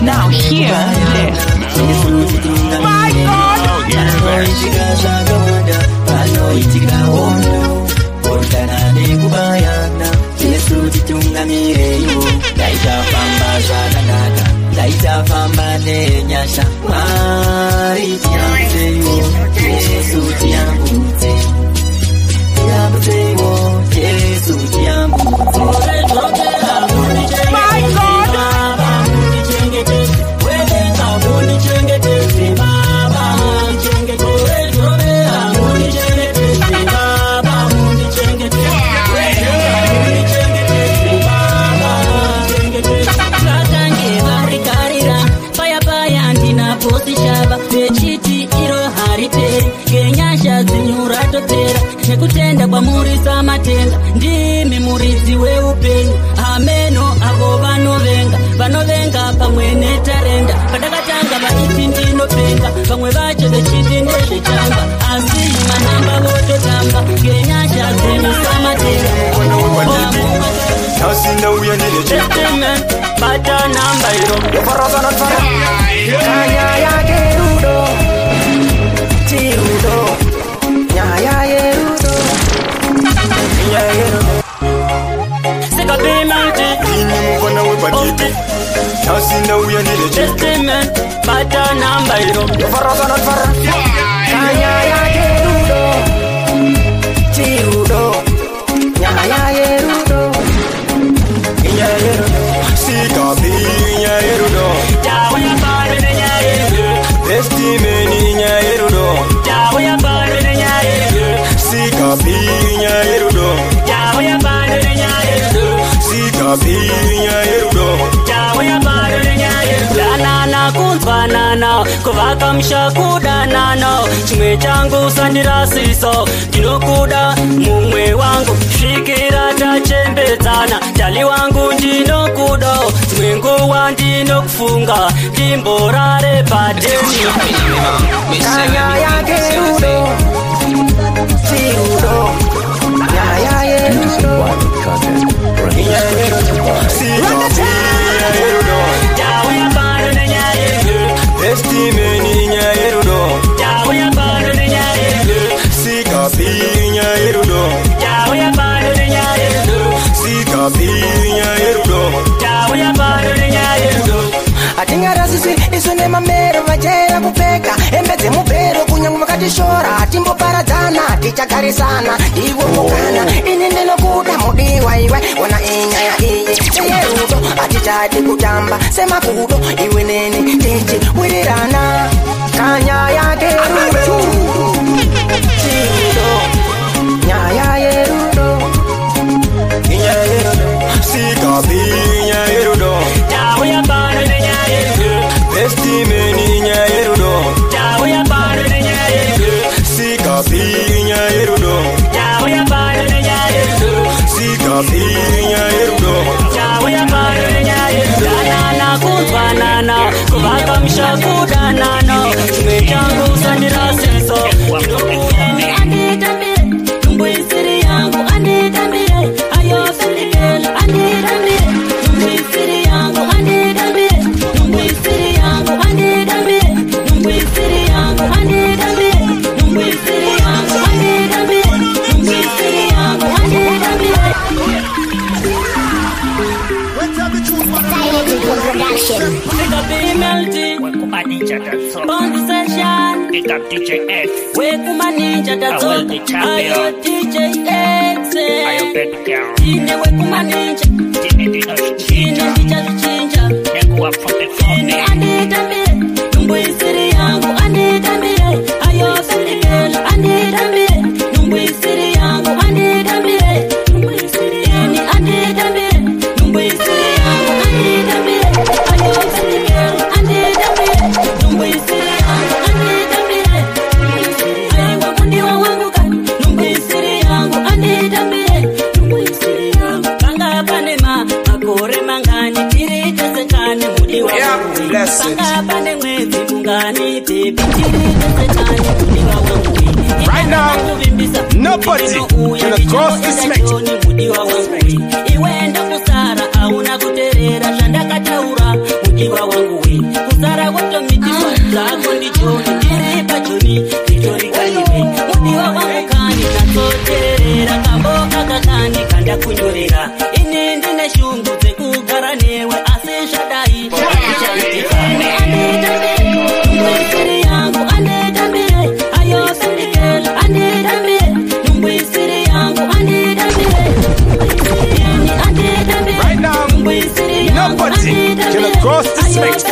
Now hear this. Jesu titungamire. Panoitika zvakawanda, panoitika hondo. Kordana nekubayana, Jesu titungamireiwo. Ndaitafamba zvakanaka, ndaitafamba nenyasha. Mwari tiyambutseiwo, Jesu tiyambutse. Tiyambutseiwo, Jesu tiyambutse. My God! Mundichengetedze, wedenga mundichengetedze baba, mundichengetedze. Mundichengetedze baba, mundichengetedze. Wedenga mundichengetedze baba, mundichengetedze. Vakange varikarira paya paya ndinaposishava vechiti iro hariperi ngenyasha dzenyu ratopera nekutenda kwamuri samatenga ndimi muridzi weupenyu ameno avo vanovenga vanovenga pamwe netarenda pandakatanga vaiti ndinopenga vamwe vacho vechiti ndezvechamba asi manhamba vototamba ngenyasha dzenyu samatenga. Nhasi ndauya ndine Testament, bata namba iro. Nyaya yerudo, chirudo, nyaya yerudo, nyaya yerudo. Sikabimelti, ini mufana webadiki. Nhasi ndauya ndine Testament, bata namba iro. Nyaya yerudo, chirudo, nyaya yerudo, nyaya yerudo. Sikabi nyaya yerudo. Tauya pano nenyaya yerudo. Testimony nyaya yerudo. Tauya pano nenyaya yerudo. Sikabi nyaya yerudo. Tauya pano nenyaya yerudo. Sikabi nyaya yerudo. Tauya pano nenyaya yerudo. Danana kunzwanana, kuvaka musha kudanana. Chimwe changu sandirasiso, ndinokuda mumwe wangu. Svikira tachembedzana, tali wangu ndinokuda. Dzimwe nguva ndinokufunga, ndimborare padeni. Nyaya yerudo, chirudo, nyaya yerudo. Sikabi nyaya yerudo. Tauya pano nenyaya yerudo. Testimony nyaya yerudo. Tauya pano nenyaya yerudo. Sikabi nyaya yerudo. Tauya pano nenyaya yerudo. Sikabi nyaya yerudo. Tauya pano nenyaya yerudo. Hatingarasiswi isu nemamero vachera kupfeka hembe dzemubhero kunyangwe vakatishora hatimboparadzana tichagarisana ndiwo mukana ini ndinokuda mudiwa iwe ona inyaya iyi yerudo hatichadi kutamba semakudo iwe neni tichiwirirana kanyaya kerudo chirudo nyaya yerudo Nyaya yerudo. Sikabi nyaya yerudo. Tauya pano nenyaya yerudo. Testimony nyaya yerudo. Tauya pano nenyaya yerudo. Sikabi nyaya yerudo. Tauya pano nenyaya yerudo. Sikabi nyaya yerudo. Tauya pano nenyaya yerudo. Danana kunzwanana, kuvaka musha kudanana. Chimwe changu sandirasiso, anditambire nhumbu isiri yangu anditambire ayo felikelo anditambire nhumbu isiri yangu anditambire nhumbu isiri yangu anditambire nhumbu isiri yangu anditambire nhumbu isiri yangu anditambire nhumbu isiri yangu anditambire. Production. Sikabimelti, Bondi session. Big up DJ X. Wekumaninja tadzoka ayo DJ X. Ayo baby girl. Ine wekumaninja Dine ndinozvichinja. ine ndichazvichinja Nenguva pfumbe pfumbe. ine. anditambire Numbu isiri yangu anditambire Ayo baby anditambire Numbu isiri yangu anditambire Numbu isiri yangu anditambire Numbu isiri yangu anditambire Ayo baby anditambire Numbu isiri yangu anditambire Aiwa mundiwa wangu kani Numbu isiri yangu anditambire Numbu isiri yangu Panga pane makore mangani tiri tese kani mudiwa wangu Panga pane mwedzi mungani baby tiri tese kani mudiwa wangu. Right now, nobody can cross this mix. Mudiwa wangu iwe ndakusara hauna kuterera zvandakataura mudiwa wangu we kusara wotomitiswa zvako ndichoni ndiri pachoni nditori kaniwe mudiwa wangu kani natsoterera kambo aka kani kandakunyorera ini ndine shungu dzekugara newe asi zvadai zvichaitika. Numbu isiri yangu anditambire ayo baby anditambire Numbu isiri yangu anditambire Right now, nobody can cross this mix.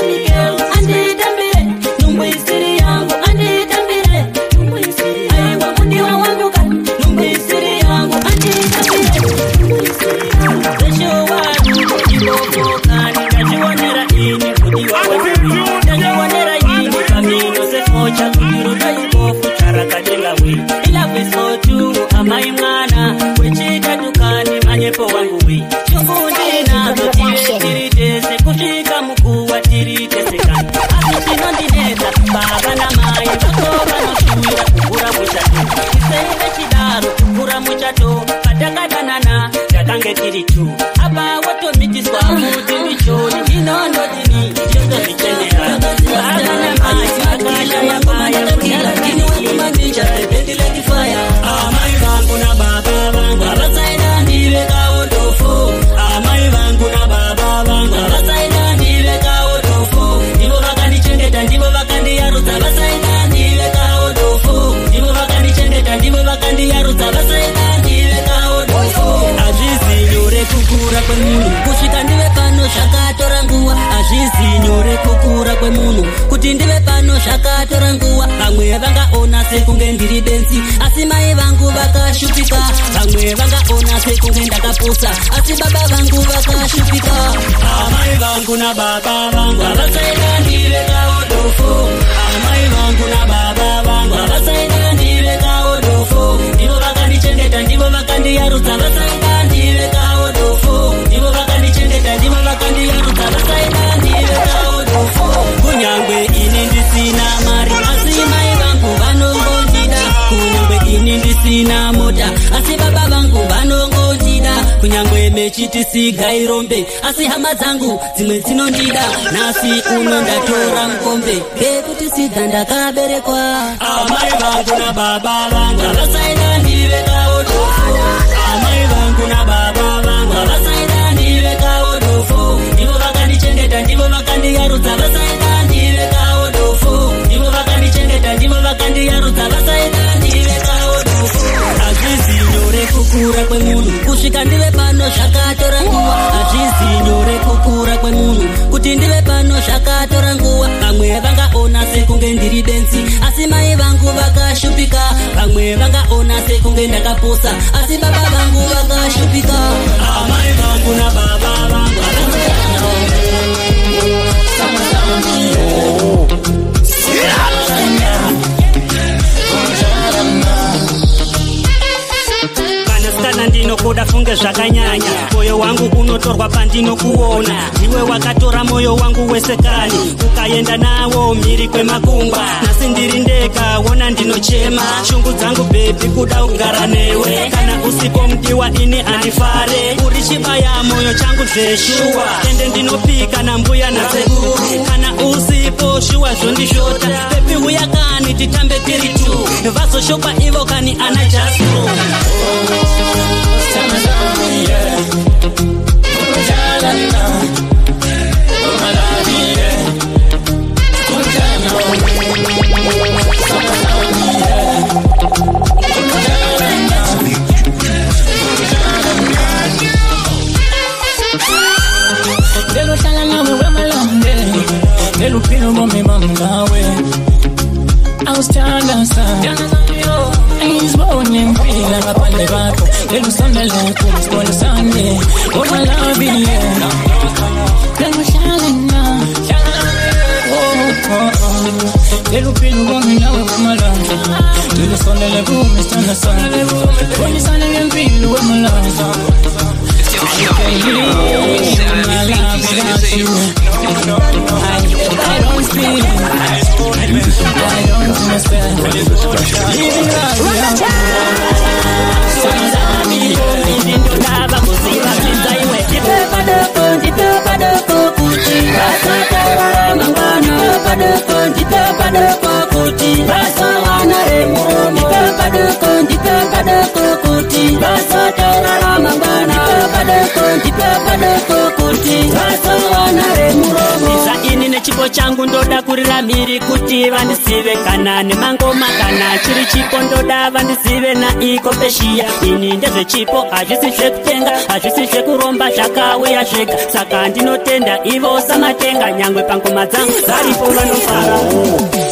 Amai mwana wechitatukani manyepo wangu we shungu ndinazo tiri tese kusvika mukuwa tiri tese kani asi chinondinetsa baba namai vako vanoshuwira kukura muchato isei vechidaro kukura muchato patakadanana takange tiri tu apa wotomitiswa kuti ndichoni ndinondodini ndozozvichenera baba namai vakashaya paya Amai vangu na baba vangu havasaida ndive kaotofu. Amai vangu na baba vangu havasaida ndive kaotofu. Ndivo vakandichengeta, ndivo vakandiyarutsa, vasaida ndive kaotofu. Ndivo vakandichengeta, ndivo vakandiyarutsa, vasaida ndive kaotofu. Hazvizi nyore kukura kwemunhu kusvika ndive pano zvakatora nguva. Hazvizi nyore kukura kwemunhu kuti ndive pano zvakatora nguva. Vamwe vangaona sekunge ndiri benzi asi mai vangu vakashupika. Vamwe vangaona sekunge ndakapusa asi baba vangu vakashupika. Amai vangu na baba vangu havasaida ndive kaodofu. Amai vangu na baba vangu havasaida ndive kaodofu. Ndivo vakandichengeta, ndivo vakandiyarutsa, vasaida ndive kaodofu. Ndivo vakandichengeta, ndivo vakandiyarutsa, vasaida ndive kaodofu. Kunyangwe ini ndisina mari asi mai vangu vanongondida. Kunyangwe ini ndisina mota asi baba vangu vanongondida. Kunyangwe mechiti sigairombe asi hama dzangu dzimwe dzinondida. Nhasi uno ndatora mukombe ngekuti siga ndakaberekwa. Amai vangu na baba vangu havasaida ndive kaodofu. Amai vangu na baba vangu havasaida ndive kaodofu. Ndivo vakandichengeta, ndivo vakandiyarutsa, vasaida ndive kaodofu. Ndivo vakandichengeta, ndivo vakandiyarutsa, vasaida ndive kaodofu. Hazvizi nyore kukura kwemunhu kusvika ndive pano zvakatora nguva. Hazvizi nyore kukura kwemunhu kuti ndive pano zvakatora nguva. Vamwe vangaona sekunge ndiri benzi asi mai vangu vakashupika. Vamwe vangaona sekunge ndakapusa asi baba vangu vakashupika. Amai vangu na baba vangu Kana ndinokuda funge zvakanyanya moyo wangu unotorwa pandinokuona. Ndiwe wakatora moyo wangu wese kani ukaenda nawo mhiri kwemakungwa. Nhasi ndiri ndega wona ndinochema shungu dzangu bhebhi kuda kugara newe. Kana usipo mudiwa ini andifare uri chibaya moyo changu zveshuwa. Ende ndinopika nambuya nasekuru kana usipo shuwa zvondishota. Bhebhi huya kani titambe tiri tu vazoshokwa ivo kani ana Jasu. Lelo bomi bamnawe. Awusithanda sana. Angiziboni ngiphila ngaphandle kwakho. Lelo sondela kuwe sibonisane. Oh my love, yeah. Lelo hlale na. Oh oh oh. Lelo philo bomi nawe kumalanga. Lelo sondela kuwe sithanda sana. Bonisane ngempilo wemalanga. My love without you, I don't feel. I don't see myself. Living life without Ini nechipo changu ndoda kurira mhiri kuti vandisive kana nemangoma kana chiri chipo ndoda vandisive naiko peshiya. Ini ndezvechipo hazvisi zvekutenga hazvisi zvekuromba zvakauya zvega saka ndinotenda ivo samatenga nyangwe pangoma dzangu varipo vanofara.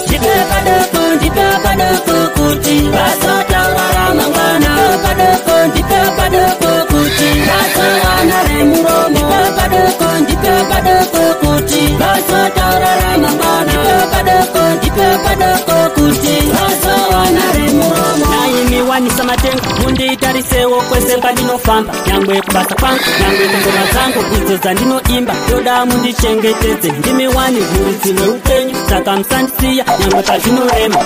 Ndipe padoko ndipe padoko kuti vasotaura mangwana. Ndipe padoko ndipe padoko kuti vasowana remuromo. Ndipe padoko ndipe padoko kuti vasotaura mangwana. Ndipe padoko ndipe padoko kuti vasowana remuromo. Naimiwanisa matenga munditarisewo kwese pandinofamba nyangwe kubasa kwangu nyangwe kungoma dzangu idzo dzandinoimba ndoda mundichengetedze ndimiwani muridzi weupenyu saka musandisiya nyangwe pazvinorema.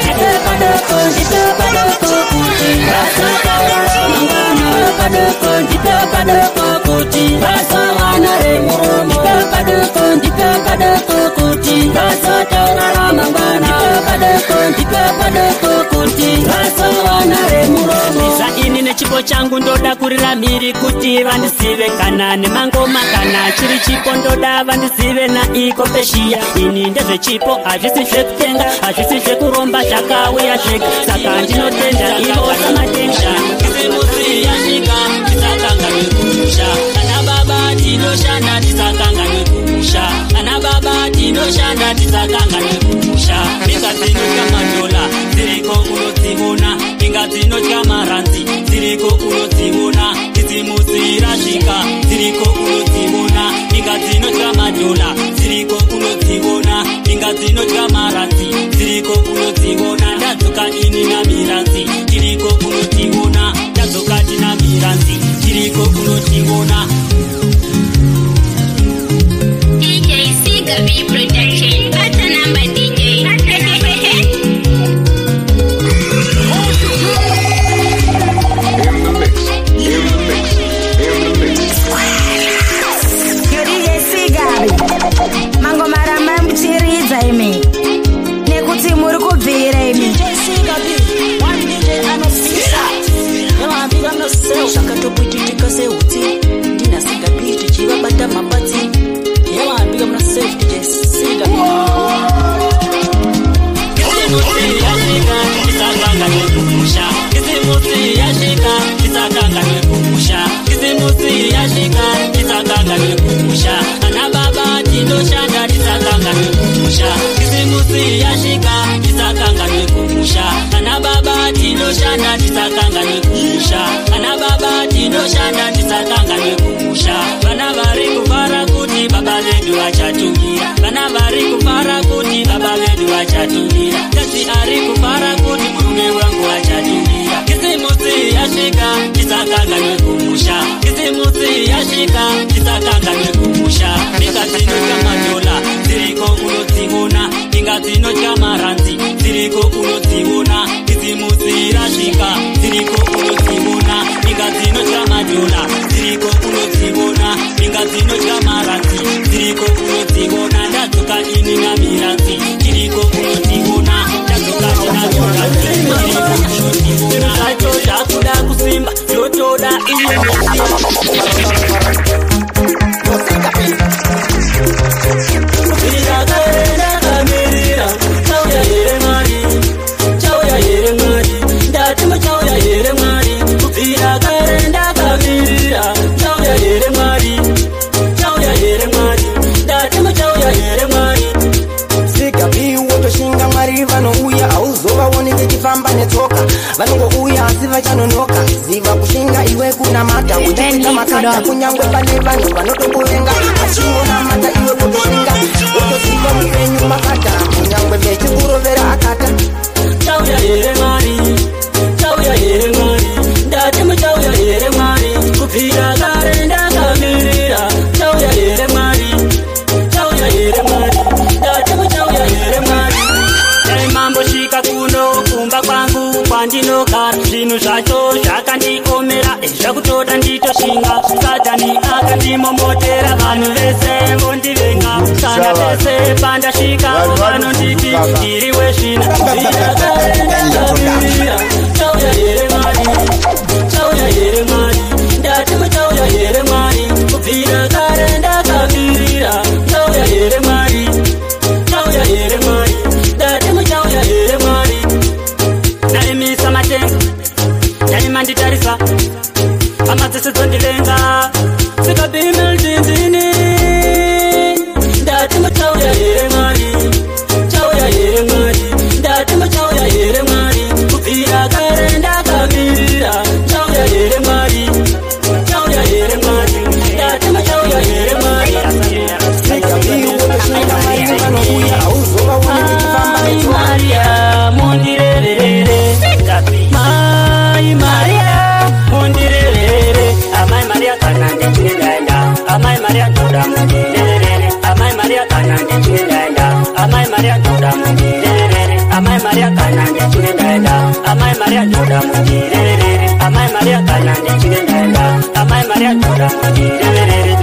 Ndipe padoko ndipe padoko kuti vasotaura mangwana. Ndipe padoko ndipe padoko kuti vasowana remuromo. Ndipe padoko ndipe padoko kuti vasotaura mangwana. Ndipe padoko ndipe padoko kuti vasowana remuromo. Ini nechipo changu ndoda kurira mhiri kuti vandisive kana nemangoma kana chiri chipo ndoda vandisive naiko peshiya. Ini ndezvechipo hazvisi zvekutenga hazvisi zvekuromba zvakauya zvega saka ndinotenda ivo samatenga. Kisimusi yasvika tisakanganwe kumusha ana baba tinoshanda tisakanganwe kumusha ana baba tinoshanda tisakanganwe kumusha. Mbinga dzinotya madhola dziriko unodziona mbinga dzinotya maranzi dziriko unodziona kisimusi rasvika dziriko unodziona mbinga dzinotya madhola dziriko unodziona mbinga dzinotya maranzi dziriko unodziona ndadzoka ini namiranzi tiriko unotiona ndadzoka tina miranzi tiriko unotiona. DJ Sigabi Production. Bata number DJ. In the mix. In the mix. In the mix. Yo DJ Sigabi. Mangoma ramba muchiridza imi. Nekuti muri kubvira imi. DJ Sigabi, one DJ anopisa. Yawabika mnoseo zvakatopwititika seutsi. Ndina Sigabi tichivabata mapatsi. Yawabika mnoseo DJ Sigabi. Kisimusi yasvika tisakanganwe kumusha. Kisimusi yasvika tisakanganwe kumusha. Kisimusi yasvika tisakanganwe kumusha. Ana baba tinoshanda tisakanganwe kumusha. Kisimusi yasvika tisakanganwe kumusha. Ana baba tinoshanda tisakanganwe kumusha. Ana baba tinoshanda tisakanganwe kumusha. Vana vari kufara kuti baba vedu vachatumira. Vana vari kufara kuti baba vedu vachatumira. Kadzi ari kufara kuti murume wangu achatumira. Kisimusi yasvika tisakanganwe kumusha. Kisimusi yasvika tisakanganwe kumusha. Mbinga dzinotya madhola dziriko unodziona. Mbinga dzinotya maranzi dziriko unodziona. Kisimusi rasvika dziriko unodziona. Mbinga dzinotya madhola dziriko unodziona. Mbinga dzinotya maranzi dziriko unodziona. Ndadzoka ini namiranzi tiriko unodziona. Ndadzoka tina miranzi tiriko unodziona. Zvacho zvakuda kusimba zvotoda iye Ndakamirira chauya here Mwari chauya here Mwari ndati muchauya here Mwari kubvira kare ndakamirira chauya here Mwari chauya here Mwari ndati muchauya here Mwari. netsoka. Vanongouya asi vachanonoka. Ziva kushinga iwe kunamata. Uchiita makata kunyangwe pane vanhu vanotokuvenga. Achingonamata iwe kutoshinga. Wotoziva mupenyu makata. Kunyangwe vechikurovera akata. Chauya here Mwari, chauya here Mwari, ndati muchauya here Mwari, kubvira kare ndakamirira. Chauya here Mwari, chauya here Mwari, ndati muchauya here Mwari. Dai mambosvika kuno kumba kwangu kwandinogara, zvinhu zvacho zvakandiomera, zvakutoda nditoshinga. Satani akandimomotera, vanhu vese vondivenga, sana pese pandasvika vanonditi ndiri wesvina. Kubvira kare ndakamirira. Chauya here Mwari, chauya here Mwari, ndati muchauya here Mwari, kubvira kare ndakamirira. Chauya here Mwari, chauya here Mwari, ndati muchauya here Mwari. Ndaimisa matenga, ndaimanditarisa, hama dzese dzondivenga, sikabhimeltinzini. Ndati muchauya here Mwari, chauya here Mwari, ndati muchauya here Mwari, kubvira kare ndakamirira. Chauya here Mwari, chauya here Mwari, ndati muchauya here Mwari. Mai Maria, mundirerere. Mai Maria, mundirerere. Amai Maria kana ndichinge ndaenda. Amai Maria ndoda mundirerere. Amai Maria kana ndichinge ndaenda. Amai Maria ndoda mundirerere. Amai Maria kana ndichinge ndaenda. Amai Maria ndoda mundirerere. Amai Maria kana ndichinge ndaenda. Amai Maria ndoda mundirerere.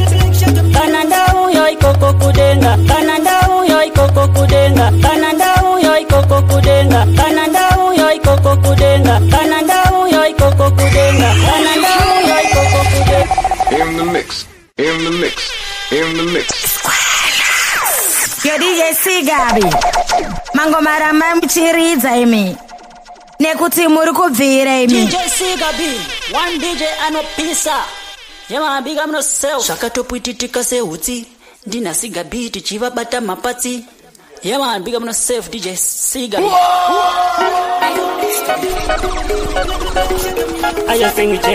Kana ndauya ikoko kudenga, kana ndauya ikoko kudenga, kana ndauya ikoko kudenga, kana ndauya ikoko kudenga, kana ndauya ikoko kudenga, kana ndauya ikoko kudenga. In the mix, in the mix, in the mix. Yo DJ Sigabi. Mangoma rambai muchiridza imi. Nekuti muri kubvira imi. DJ Sigabi, one DJ anopisa. Yemabika munosell. Zvakatopwititika sehutsi, ndina Sigabi tichivabata mapatsi. Yemabika munosell DJ Sigabi. Ayo sing J,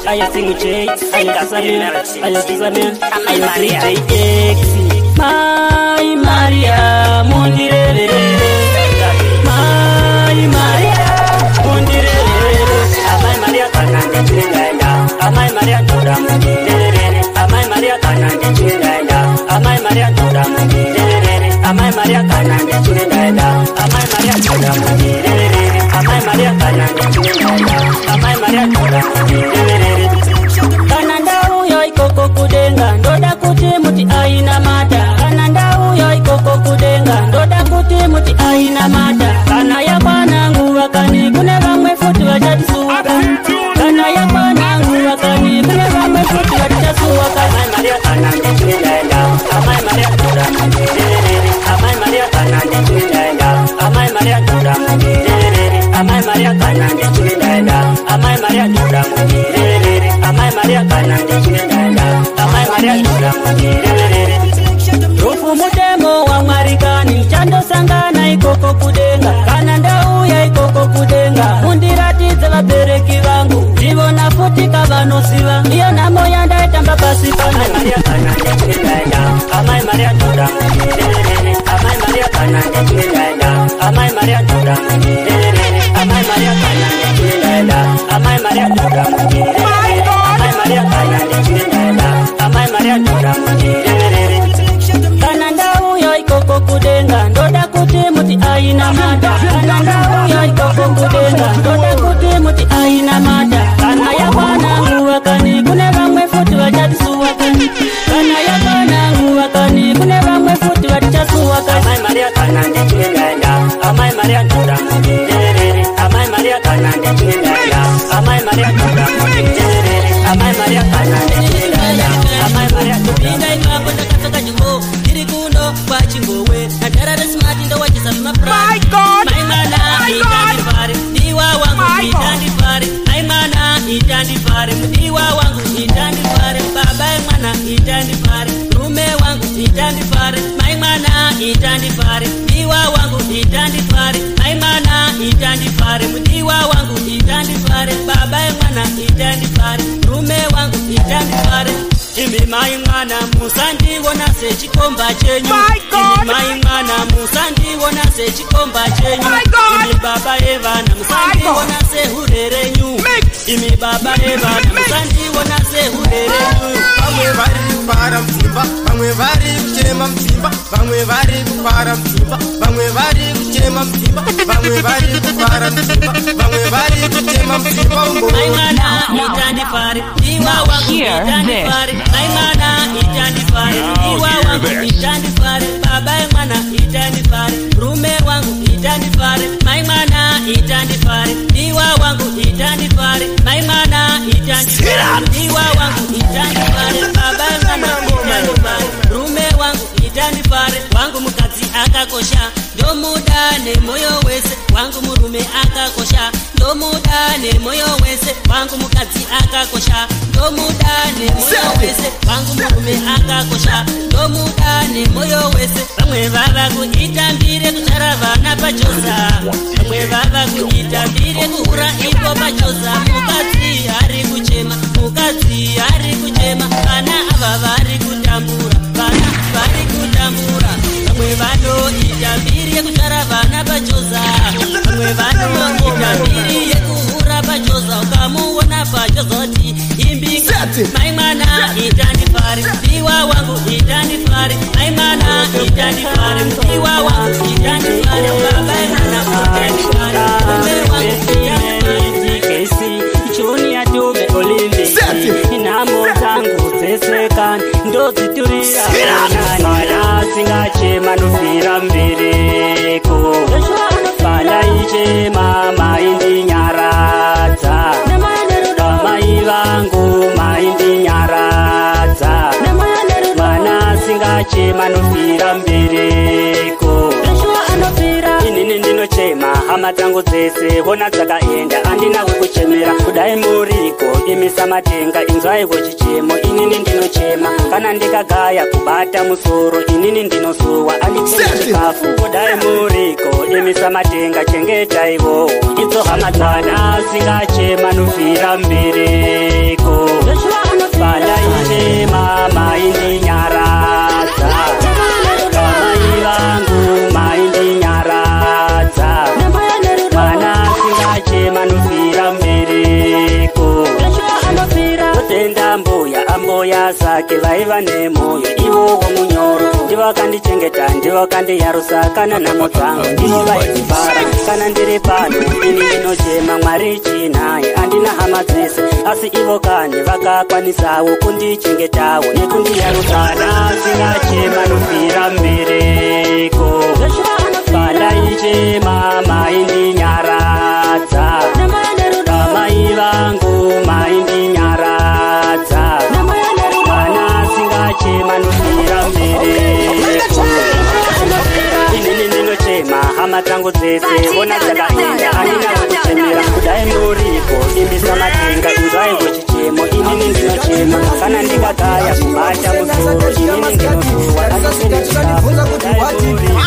ayo sing J, ayo Samir, ayo Samir, ayo DJ X. Mai Maria, mundirerere. Mai Maria, mundirerere. Amai Maria kana ndichinge ndaenda. Amai Maria ndoda mundirerere. Amai Maria kana ndichinge ndaenda. Amai Maria ndoda mundirerere. Amai Maria kana ndichinge ndaenda. Amai Maria ndoda mundirerere. Amai Maria kana ndichinge ndaenda. Amai Maria ndoda mundirerere. Kana ndauya ikoko kudenga, ndoda kuti muti aina mata. Kana ndauya ikoko kudenga, ndoda kuti muti aina mata. Kana yakwana nguva kani, kune vamwe futi vachatisuwa kani. Kana yakwana nguva kani, kune vamwe futi vatichasuwa kani. Amai Maria kana ndichinge ndaenda. Amai Maria ndoda mundirerere. Amai Maria kana ndichinge ndaenda. Amai Maria ndoda mundirerere. Amai Maria kana ndichinge ndaenda. Amai Maria ndoda mundirerere. Amai Maria kana ndichinge ndaenda. Amai Maria ndoda mundirerere. Rufu mutemo wa Mwari kani, chandosangana ikoko kudenga. Kana ndauya ikoko kudenga, mundiratidze vabereki vangu, ndivona futi kavanosiva. Iyo nhamo yandaitamba pasi pano. Amai Maria kana ndichinge ndaenda. Amai Maria ndoda mundirerere. Amai Maria kana ndichinge ndaenda. Amai Maria ndoda mundirerere. Amai Maria kana ndichinge ndaenda. Amai Maria ndoda mundirerere. Amai Maria kana ndichinge ndaenda. Amai Maria ndoda mundirerere. Kana ndauya ikoko kudenga, ndoda kuti muti aina mata. Kana ndauya ikoko kudenga, ndoda kuti muti aina mata. Kana yakwana nguva kani, kune vamwe futi vachatisuwa kani. Kana yakwana nguva kani, kune vamwe futi vatichasuwa kani. Amai Maria kana ndichinge ndaenda. Amai Maria ndoda mundirerere. Amai Maria kana ndichinge ndaenda. Amai Maria ndoda mundirerere. Amai Maria kana ndichinge ndaenda. Amai Maria ndoda Pinda ipapo ndakapfeka chingo, ndiri kuno kwachingowe. Nadhara resimati ndowachisa zvimapurani. Mai mwana itandifare, mudiwa wangu itandifare. Mai mwana itandifare, mudiwa wangu itandifare. Baba mwana itandifare, rume wangu itandifare. Mai mwana itandifare, mudiwa wangu itandifare. Mai mwana itandifare, mudiwa wangu itandifare, baba mwana itandifare, rume wangu itandifare. Imi mai mwana musandiona sechikomba chenyu. Imi mai mwana musandiona sechikomba chenyu. Imi baba evana musandiona sehure renyu. Imi baba evana musandiona sehure renyu. Vamwe vari kufara mudzimba, vamwe vari kuchema mudzimba, vamwe vari kufara mudzimba, vamwe vari kuchema mudzimba, vamwe vari kufara mudzimba, vamwe vari kuchema mudzimba. Mai mwana itandifare, diwa wangu itandifare, mai mwana itandifare, diwa wangu itandifare, baba mwana itandifare, rume wangu itandifare, mai mwana itandifare, diwa wangu itandifare, mai mwana itandifare, diwa wangu itandifare, baba mwana itandifare, rume wangu itandifare, wangu mukadzi akakosha, ndomuda nemoyo wese, wangu murume akakosha, ndomuda nemoyo wese, wangu mukadzi akakosha, ndomuda nemoyo wese, wangu murume akakosha, ndomuda nemoyo wese. Vamwe vava kuita mbire kuzvara vana pajoza, vamwe vava kuita mbire kuhura ipo pajoza. Mukadzi ari kuchema, mukadzi ari kuchema, vana ava vari kutambura, vana vari kutambura. Vamwe vanoita mbiri yekuzvara vana pajoza, vamwe vanoita mbiri yekuhura pajoza. Ukamuona pajoza kuti imbinga. Mai mwana itandifare, diwa wangu itandifare, mai mwana itandifare, diwa wangu itandifare, baba mwana itandifare, mume wangu itandifare. Junior Dube Olympics, inamo zangu dzeseka ndodziturira mwana asingachema nofira mbereko pandaichema maindinyaradza amai vangu maindinyaradza mwana asingachema nofira mbereko inini ndinochema hama dzangu dzese hona dzakaenda andina kukuchemera kudai muriko imisa matenga inzwaiwo chichemo inini ndinochema kana ndikagaya kubata musoro inini ndinosuwa anditenge chikafu kudai muriko imisa matenga chengetaiwo idzo hama dzana asingachema nofira mbereko pandaichema maindinyaradza amai vangu maindinyaradza mwana asingachema nofira mbereko totenda mbuya ambuya sake vaiva nemoyo iwowo munyoro ndivakandichengeta ndivakandiyarusa kana nhamo dzangu ndivo vaidzibara kana ndiri pano ini ndinochema Mwari chinaye andina hama dzese asi ivo kani vakakwanisawo kundichengetawo nekundiyarusana asingachema nofira mbereko pandaichema maindinyaradza amai vangu maindinyaradza mwana asingachema nofira mbereko inini ndinochema hama dzangu dzese hona dzakaenda andina kukuchemera kudai muriko imbisa matenga inzwaiwo chichemo inini ndinochema kana ndikagaya kubata musoro inini ndinosuwa anditenge chikafu kudai muriko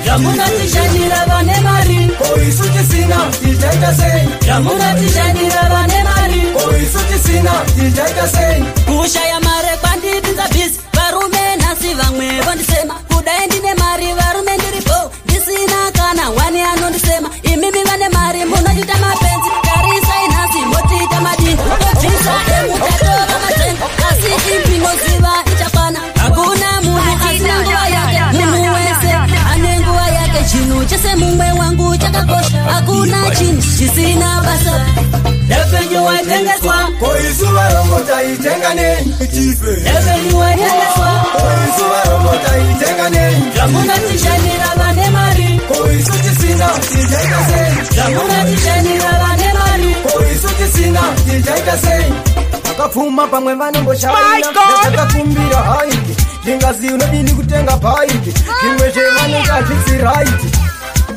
Zvamunotishandira vane mari, ko isu tisina tichaita sei? Zvamunotishandira vane mari, ko isu tisina tichaita sei? Kushaya mare kwandipinza bhizi, varume nhasi vamwe vondisema. Kudai ndine mari varume ndiripo, ndisina kana wani anondisema. Imimi vane mari munoita mapenzi, tarisai nhasi motiita madini. Tobvisa emutatora matenga, asi imbinoziva ichakwana. Hakuna munhu asina nguva yake, munhu wese ane nguva yake. Chinhu chese mumwe wangu chakakosha, hakuna chinhu chisina basa. Upenyu waitengeswa, ko isu varombo taitenga nei? Tife. Upenyu waitengeswa, ko isu varombo taitenga nei? Zvamunotishandira vane mari, ko isu tisina tichaita sei? Zvamunotishandira vane mari, ko isu tisina tichaita sei? Vakapfuma pamwe vanomboshaina, ndakakumbira haiki ndingazi unodini kutenga bhaiki, zvimwe zvevanenge hazvisi raiti.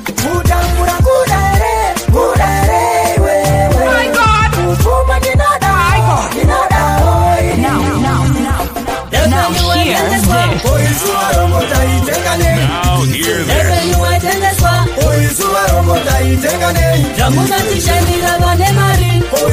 Kutambura kudare kudare iwewe, kupfuma ndinadawo ndinadawo. Now hear this. Now hear this. Zvamungatishandira vane mari,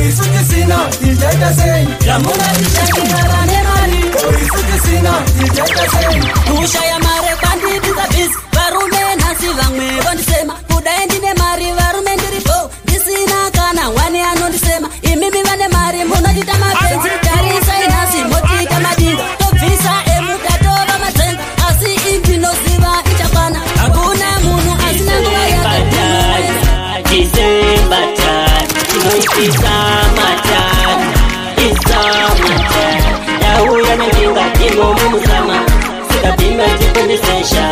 isu tisina tichaita sei? Zvamungatishandira vane mari, isu tisina tichaita sei? Kushaya mare kwandipinza bhizi, varume nhasi vamwe vondisema. Kudai ndine mari varume ndiripo, ndisina kana wani anondisema. Imimi vane mari munotiita mapenzi, tarisai nhasi motiita madinga. Tobvisa emutatova madzenga, asi indinoziva ichakwana. Hakuna munhu asina nguva yake. December time, tinoipisa matana, isa matana. Ndauya nenjinga imomo musama, sikapinda tipundisesha.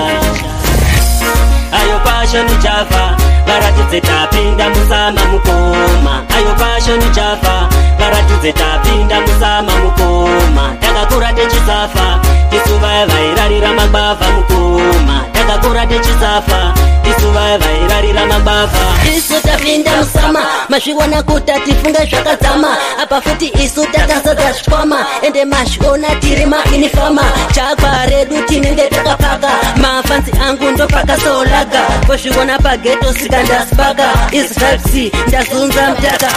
Ayo passion java, varatidze tapinda musama mukoma. Ayo passion java, varatidze tapinda musama mukoma. Takakura tichisafa, tisu vaya vairarira mabava mukoma. Takakura tichisafa, tisu vaya vairarira mabava. Isu tapinda musama, mazviona kuti atifunge zvakadzama. Apa futi isu takazadza zvikwama, ende mazviona tiri mainifama. Chakwa redu tinenge takapaka, mafanzi angu ndopakasolaga. Vozviona pageto sika ndaspaka, is vibes ndazunza mutaka.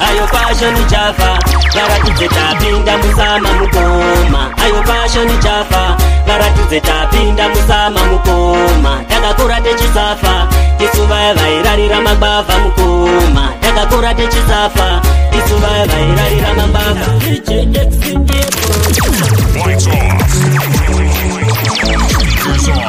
Ayo passion java, varatidze tapinda musama mukoma. Ayo passion java, varatidze tapinda musama mukoma. Takakura tichisafa, tisu vaya vairarira mabava mukoma. Takakura tichisafa, tisu vaya vairarira mabava. Lights off. Speakers on.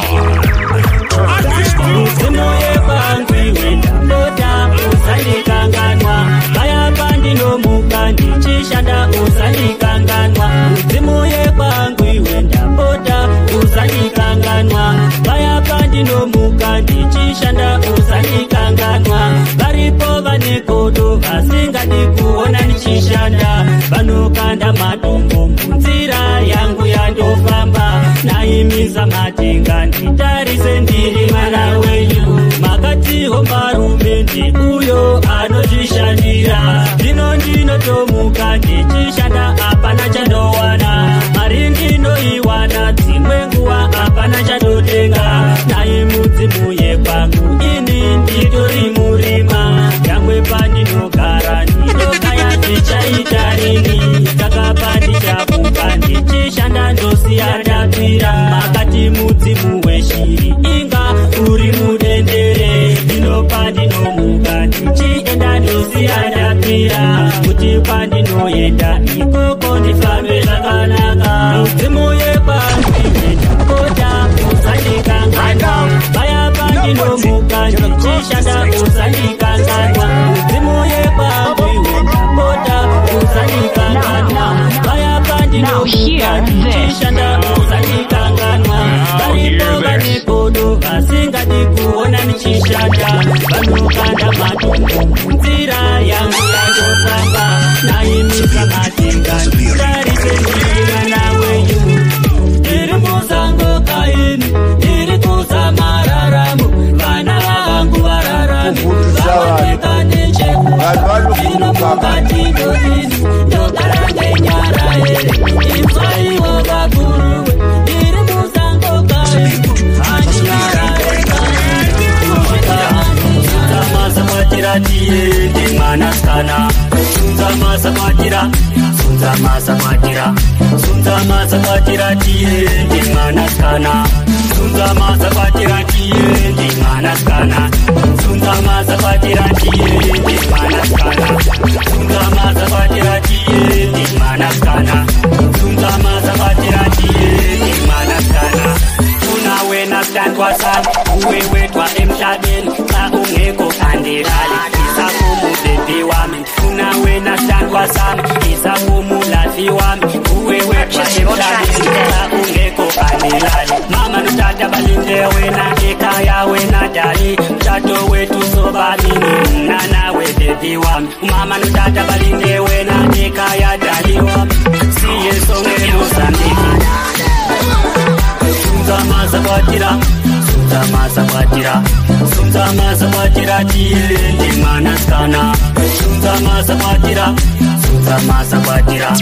Turn this on. Mudzimu yekwangu iwe ndapota usandikanganwa, paya pandinomuka ndichishanda usandikanganwa. Mudzimu yekwangu iwe ndapota usandikanganwa, paya pandinomuka ndichishanda usandikanganwa. Varipo vane godo vasingadi kuona ndichishanda, vanokanda matombo munzira yangu yandofamba. Naimisa matenga nditarise ndiri mwana wenyu, makatiwo marume ndiuyo anozvishandira. Zvino ndinotomuka ndichishanda hapana chandowana, mari ndinoiwana dzimwe nguva hapana chandotenga. Nai mudzimu yekwangu ini nditori murima, nyangwe pandinogara ndinokaya ndichaita rini. Saka pandichamuka ndichishanda ndosiya ndapira, makati mudzimu weshiri inga uri mudendere. Ndino pandinomuka ndichienda ndosiya ndapira, kuti kwandinoenda ikoko ndifambe zvakanaka. Mudzimu yekwangu iwe ndapota usandikanganwa, paya pandinomuka ndichishanda usandikanganwa. Mudzimu yekwangu iwe ndapota usandikanganwa, paya pandinomuka ndichishanda usandikanganwa. Varipo vane godo vasingadi kuona ndichishanda, vanokanda matombo munzira yangu yandofamba. Naimisa matenga nditarise ndiri mwana wenyu, ndiri musango kaini, ndiri kuzamararamo. Vana vangu vararame, vaoneka nechekuda. Ndinomuka ndinodini, ndogara nenyara here. Inzwaiwo vakuruwe, ndiri musango kaini, handinyarare kaini. Tiende mwanasikana, sunza masakwatira, sunza masakwatira, sunza masakwatira. Tiende mwanasikana, sunza masakwatira, tiende mwanasikana, sunza masakwatira, tiende mwanasikana, sunza masakwatira, tiende mwanasikana, sunza masakwatira, tiende mwanasikana. Funa wena standwa sami, uwe wedwa emhlabeni, xa ungekho andilali. Isakumu baby wami, funa wena standwa sami, isakumu lafi wami, uwe wedwa emhlabeni, xa ungekho andilali. Mama notata balinde wena ekhaya wena dali, mtshato wethu sobabini, mna nawe baby wami. Umama notata balinde wena ekhaya dali wami, siye sonke eMozambique. Sunza masakwatira, sunza masakwatira, sunza Sunza mazabatira tiende mwanasikana. Sunza mazabatira, sunza mazabatira,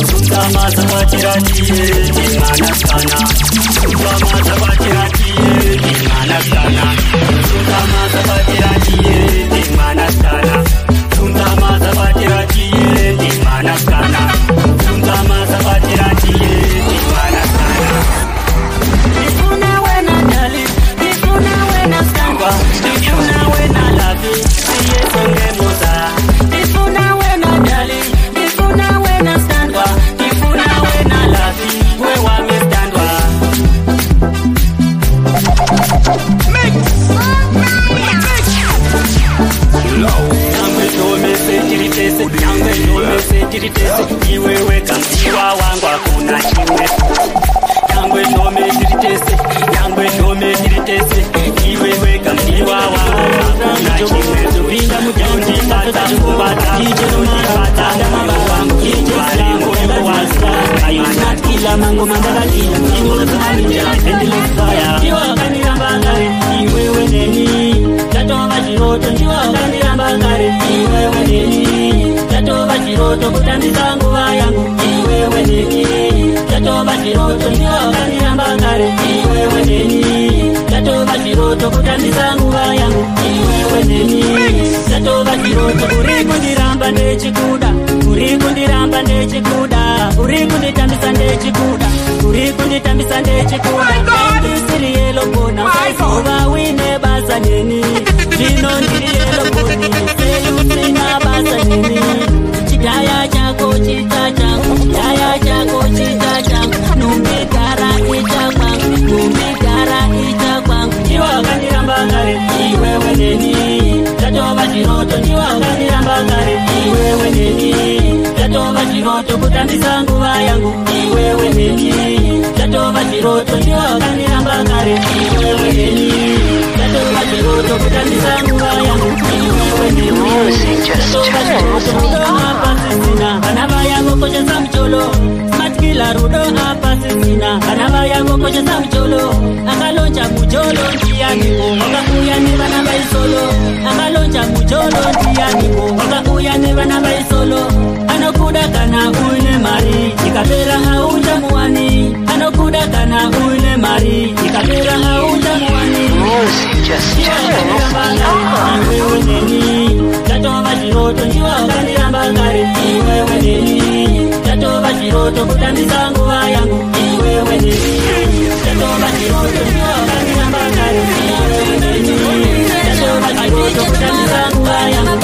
sunza mazabatira tiende mwanasikana. Sunza mazabatira tiende mwanasikana. Sunza mazabatira tiende mwanasikana. Sunza mazabatira tiende mwanasikana. Sunza mazabatira tiende mwanasikana. Ndifuna wena dali, ndifuna wena stangwa, ndifuna wena lavi, siye songe muza. Ndifuna wena dali, ndifuna wena standwa, ndifuna wena lavi, we wami standwa. Nyangwe tomese tiri tese, nyangwe tomese tiri tese, iwe wega mdiwa wangu hakuna chimwe. Nyangwe tome tiri tese, nyangwe tome tiri tese, iwe wega mdiwa wangu hakuna chimwe. Pinda mujaundi bata kubata, bata moyo wangu wale moyo wangu. Ayuna kila mango mandala kila, iwe kanja endless fire. Iwe kaniramba kare, iwe neni, tatova chiroto. Iwe kaniramba kare, iwe neni, tatova chiroto. Kutambisa nguva yangu, iwewe neni, tatova chiroto. Iwe kaniramba kare, iwewe neni, tatova chiroto. Kutambisa nguva yangu, iwewe neni, tatova chiroto. Uri kundiramba ndechikuda, uri kundiramba ndechikuda, uri kunditambisa ndechikuda, uri kunditambisa ndechikuda. Ndisiri yellow bone, usazuva uine basa neni. Zvino ndiri yellow bone, sei usina basa neni? Chidhaya chako chita changu, chidhaya chako chita changu, nhumbi gara ita kwangu, nhumbi gara ita kwangu. Ndiwe wakandiramba kare, iwewe neni, tatova chiroto. Ndiwe wakandiramba kare, iwewe neni, tatova chiroto. Kutambisa nguva yangu, iwewe neni, tatova chiroto. Ndiwe wakandiramba kare, iwewe neni, tatova chiroto. Kutambisa nguva yangu, iwewe neni, tatova chiroto. Rudo apa sisina, vana vaya vokoshesa mucholo. Smart killer rudo apa sisina, vana vaya vokoshesa mucholo. Akalonja mucholo ndianiko, wakauya nevana vaisolo. Akalonja mucholo ndianiko, wakauya nevana vaisolo. Anokuda kana uine mari, ikapera hauchamuwani. Anokuda kana uine mari, ikapera hauchamuwani. Music just turns me on. Iwewe neni, tatova chiroto. Ndiwe wakandiramba kare, iwewe neni, tatova chiroto. Kutambisa nguva yangu, iwewe neni, tatova chiroto. Ndiwe wakandiramba kare, iwewe neni, tatova chiroto. Kutambisa nguva yangu,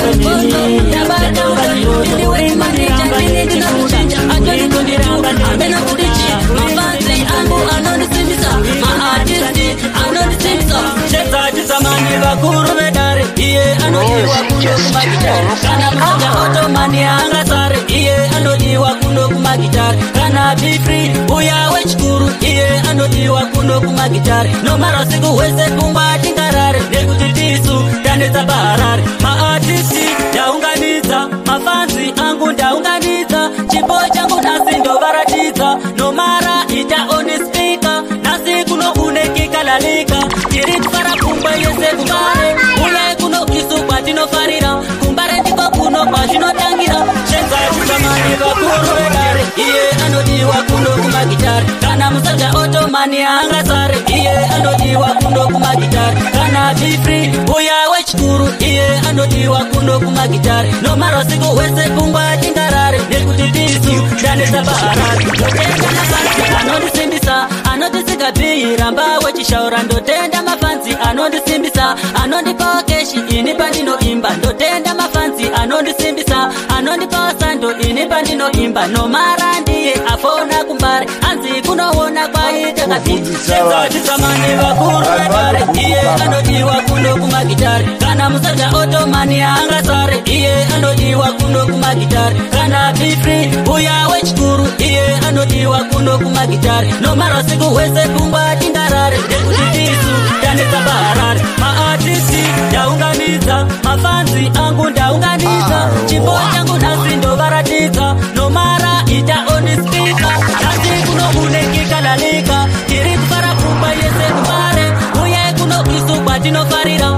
iwewe neni, tatova chiroto. Uri kundiramba ndechikuda, uri kundiramba ndechikuda. Mafanzi angu anondisimbisa, maartisti anondisimbisa. Chedzachitsamani vakuru vedare, iye anodiwa kuno kumagitare. Kana musoja otomani angasare, iye anodiwa kuno kumagitare. Kana bifri uya wechikuru, iye anodiwa kuno kumagitare. Nomara usiku hwese pfungwa tingarare, nekuti tisu tanetsa paHarare. Maartisti ndaunganidza, mafanzi angu ndaunganidza, chipo changu nhasi ndovaratidza. Nomara ita oni speaker, nhasi kuno kunekika lalika. Tiri kufara pfungwa yese kumbare, uyai kuno isu kwatinofarira. Kumbare ndiko kuno kwazvinotangira. Shedzachitsamani vakuru vedare, iye anodiwa kuno kumagitare. Kana musoja otomani angasare, iye anodiwa kuno kumagitare. Kana bifri uya wechikuru, iye anodiwa kuno kumagitare. Nomara usiku hwese pfungwa tingarare, nekuti tisu tanetsa paHarare. Ndotenda mafanzi anondisimbisa, anondisika bhii ramba wechishaura. Ndotenda mafanzi anondisimbisa, anondipawo keshi ini pandinoimba. Ndotenda mafanzi anondisimbisa, anondipawo sando ini pandinoimba. Nomara ndiye afona kumbare, anzi kunoona kwaita kabhiti. Chedzachitsamani vakuru vedare, iye anodiwa kuno kumagitare. Kana musoja otomani angasare, iye anodiwa kuno kumagitare. Kana bifri uya wechikuru, iye anodiwa kuno kumagitare. Nomara usiku hwese pfungwa tingarare, nekuti tisu tanetsa paHarare. Maartisti ndaunganidza, mafanzi angu ndaunganidza, chipo changu nhasi ndovaratidza. Nomara ita oni speaker, nhasi kuno kunekika lalika. Tiri kufara pfungwa yese kumbare, uyai kuno isu kwatinofarira.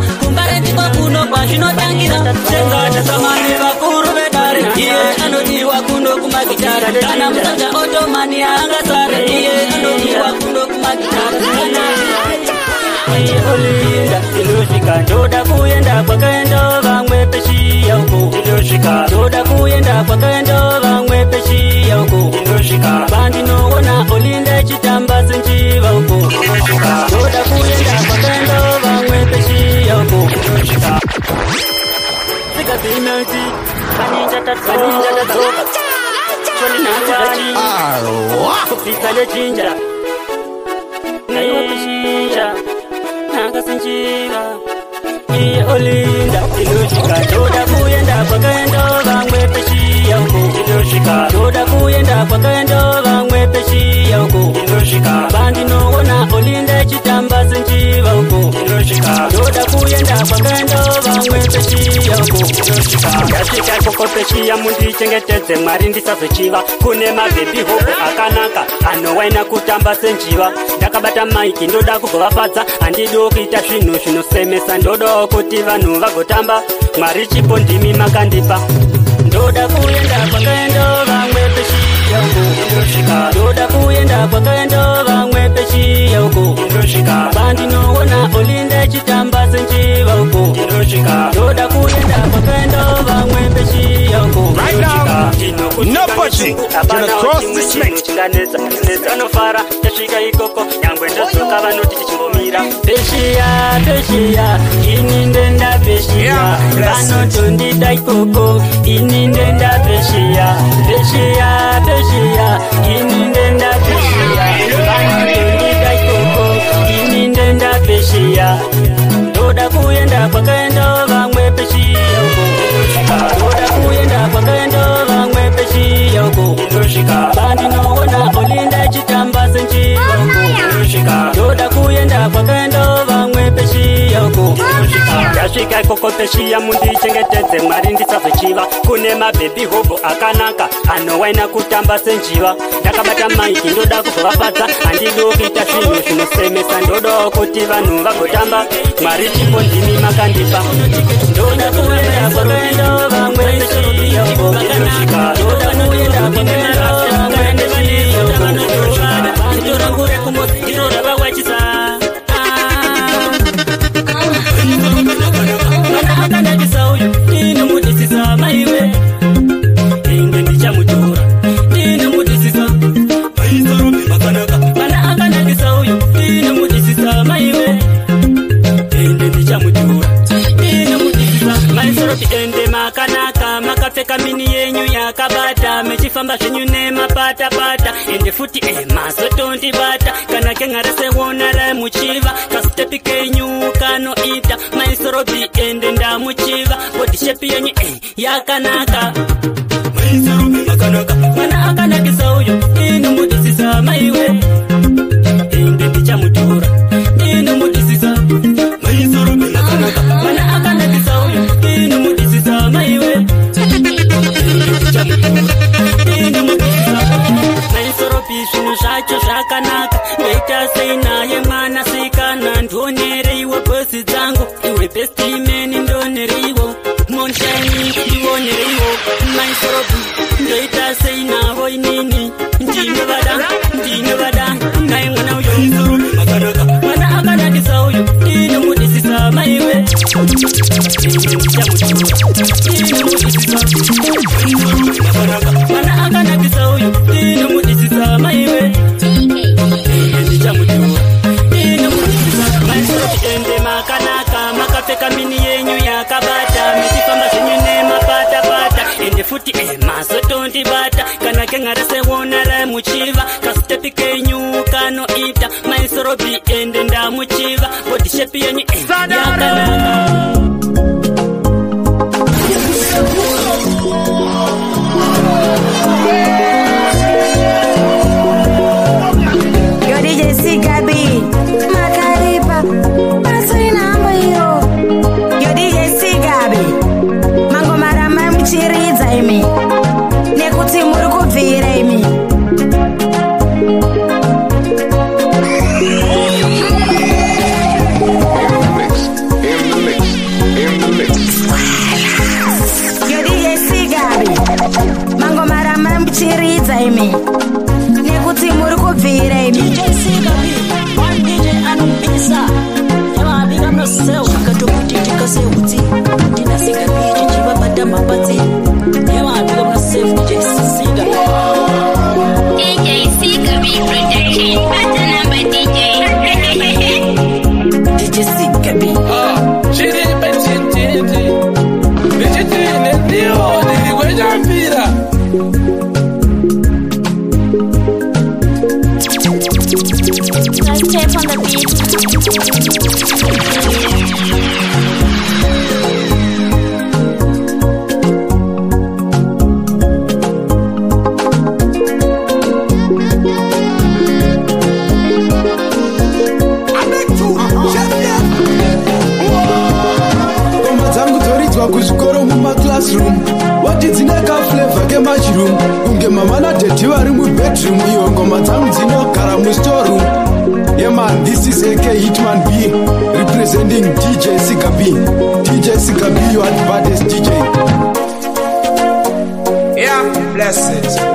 Ndiani angasare iye anodiwa kuno kumagitare. Olinda ndinosvika, ndoda kuenda kwakaenda vamwe peshiya uko. Ndinosvika, ndoda kuenda kwakaenda vamwe peshiya uko. Ndinosvika pandinoona Olinda chitamba senjiva uko. Ndinosvika, ndoda kuenda kwakaenda vamwe peshiya uko. Ndinosvika sikazimelti kaninja tadzoka kupisa lechinja naiwa peshinja nakasinjiva iye Olinda ndinosvika, ndoda kuenda kwakaenda vamwe peshiya uko. Ndinosvika, ndoda kuenda kwakaenda vamwe peshiya uko. Ndinosvika pandinoona Olinda chitamba senjiva uko. Ndinosvika, ndoda kuenda kwakaenda vamwe peshiya uko. Ndinosvika ndasvika ikoko peshiya, mundichengetedze Mwari ndisazochiva. Kune mabhebhi hobo akanaka anowaina kutamba senjiva. Ndakabata maiki ndoda kugovafadza, handidiwo kuita zvinhu zvinosemesa, ndodawo kuti vanhu vagotamba. Mwari chipo ndimi makandipa. Ndoda kuenda kwakaenda vamwe peshiya uko. Ndinosvika, ndoda kuenda kwakaenda vamwe peshiya uko. Ndinosvika pandinoona Olinda chitamba senjiva uko. Ndinosvika, ndoda kuenda kwakaenda vamwe peshiya uko. Right now, nobody can cross this mix. Chinganetsa vanofara tasvika ikoko, nyangwe ndodzoka vanoti tichimbomira. Peshiya peshiya ini ndenda peshiya, vanotondida ikoko ini ndenda peshiya. Peshiya peshiya ini ndenda peshiya, vanotondida ikoko ini ndenda peshiya. Ndoda kuenda kwakaenda vamwe peshiya uko. Ndoda kuenda kwakaenda vamwe peshiya uko. Ndinosvika pandinoona Olinda chitamba senjiva uko. Ndinosvika, ndoda kuenda kwakaenda vamwe peshiya uko. Ndinosvika ndasvika ikoko peshiya, mundichengetedze Mwari ndisazochiva. Kune mabhebhi hobo akanaka anowaina kutamba senjiva. Ndakabata maiki ndoda kuzovafadza, handidiwo kuita zvinhu zvinosemesa, ndodawo kuti vanhu vagotamba. Mwari chipo ndimi makandipa. Ndoda kuenda kwakaenda vamwe peshiya uko. Ndinosvika, ndoda kuenda kwakaenda vamwe peshiya uko. Ndinotora ngure kumodzi ndiro ravawachisa. Mwana akanakisa uyu ndinomudisisa maiwe, inge ndichamutora ndinomudisisa. Mwana akanakisa uyu ndinomudisisa maiwe, ende ndichamutora ndinomudisisa. Maisoropi ende makanaka, makapfeka mini yenyu yakabata, mechifamba zvenyu nemapatapata, ende futi mazotondibata. Kana kengaresewona ramuchiva, kasitepi kenyu kanoita. Maisoropi ende ndamuchiva, body shape yenyu yakanaka. Mwana akanakisa uyu ndinomudisisa maiwe, ende ndichamutora ndinomudisisa. Mwana akanakisa uyu ndinomudisisa maiwe, ndinomudisisa. Maisoropi zvinhu zvacho zvakanaka, ndoita sei naye mwana sikana? Ndionereiwo bhosi dzangu iwe besti meni, ndionereiwo monshine, ndionereiwo maisoropi. Ndoita sei navo inini? Ndinovada ndinovada naye mwana uyo. Mwana akanakisa uyu ndinomudisisa maiwe, mwana akanakisa uyu ndinomudisisa maiwe, ndichamutora ndinomudisisa. Maisoropi ende makanaka, makapfeka mini yenyu yakabata, mechifamba zvenyu nemapatapata, ende futi mazotondibata. Kana kengaresewona ramuchiva, kasitepi kenyu kanoita. Maisoropi ende ndamuchiva, body shape yenyu yakanaka. Yo DJ Sigabi, makaripa pasina iyo. Yo DJ Sigabi, mangoma ramai muchiridza imi, nekuti muri kubvira imi. In the mix, in the mix. Big tape on the beat. Ngoma dzangu dzoridzwa kuzvikoro mumaclassroom, wati dzine kaflavor kemushroom, kunge mama nadaddy vari mubedroom. Iwe, ngoma dzangu dzinogara mustoreroom. Yeah man, this is AK Hitman B representing DJ Siga B. DJ Siga B, you are the baddest DJ. Yeah, blessed.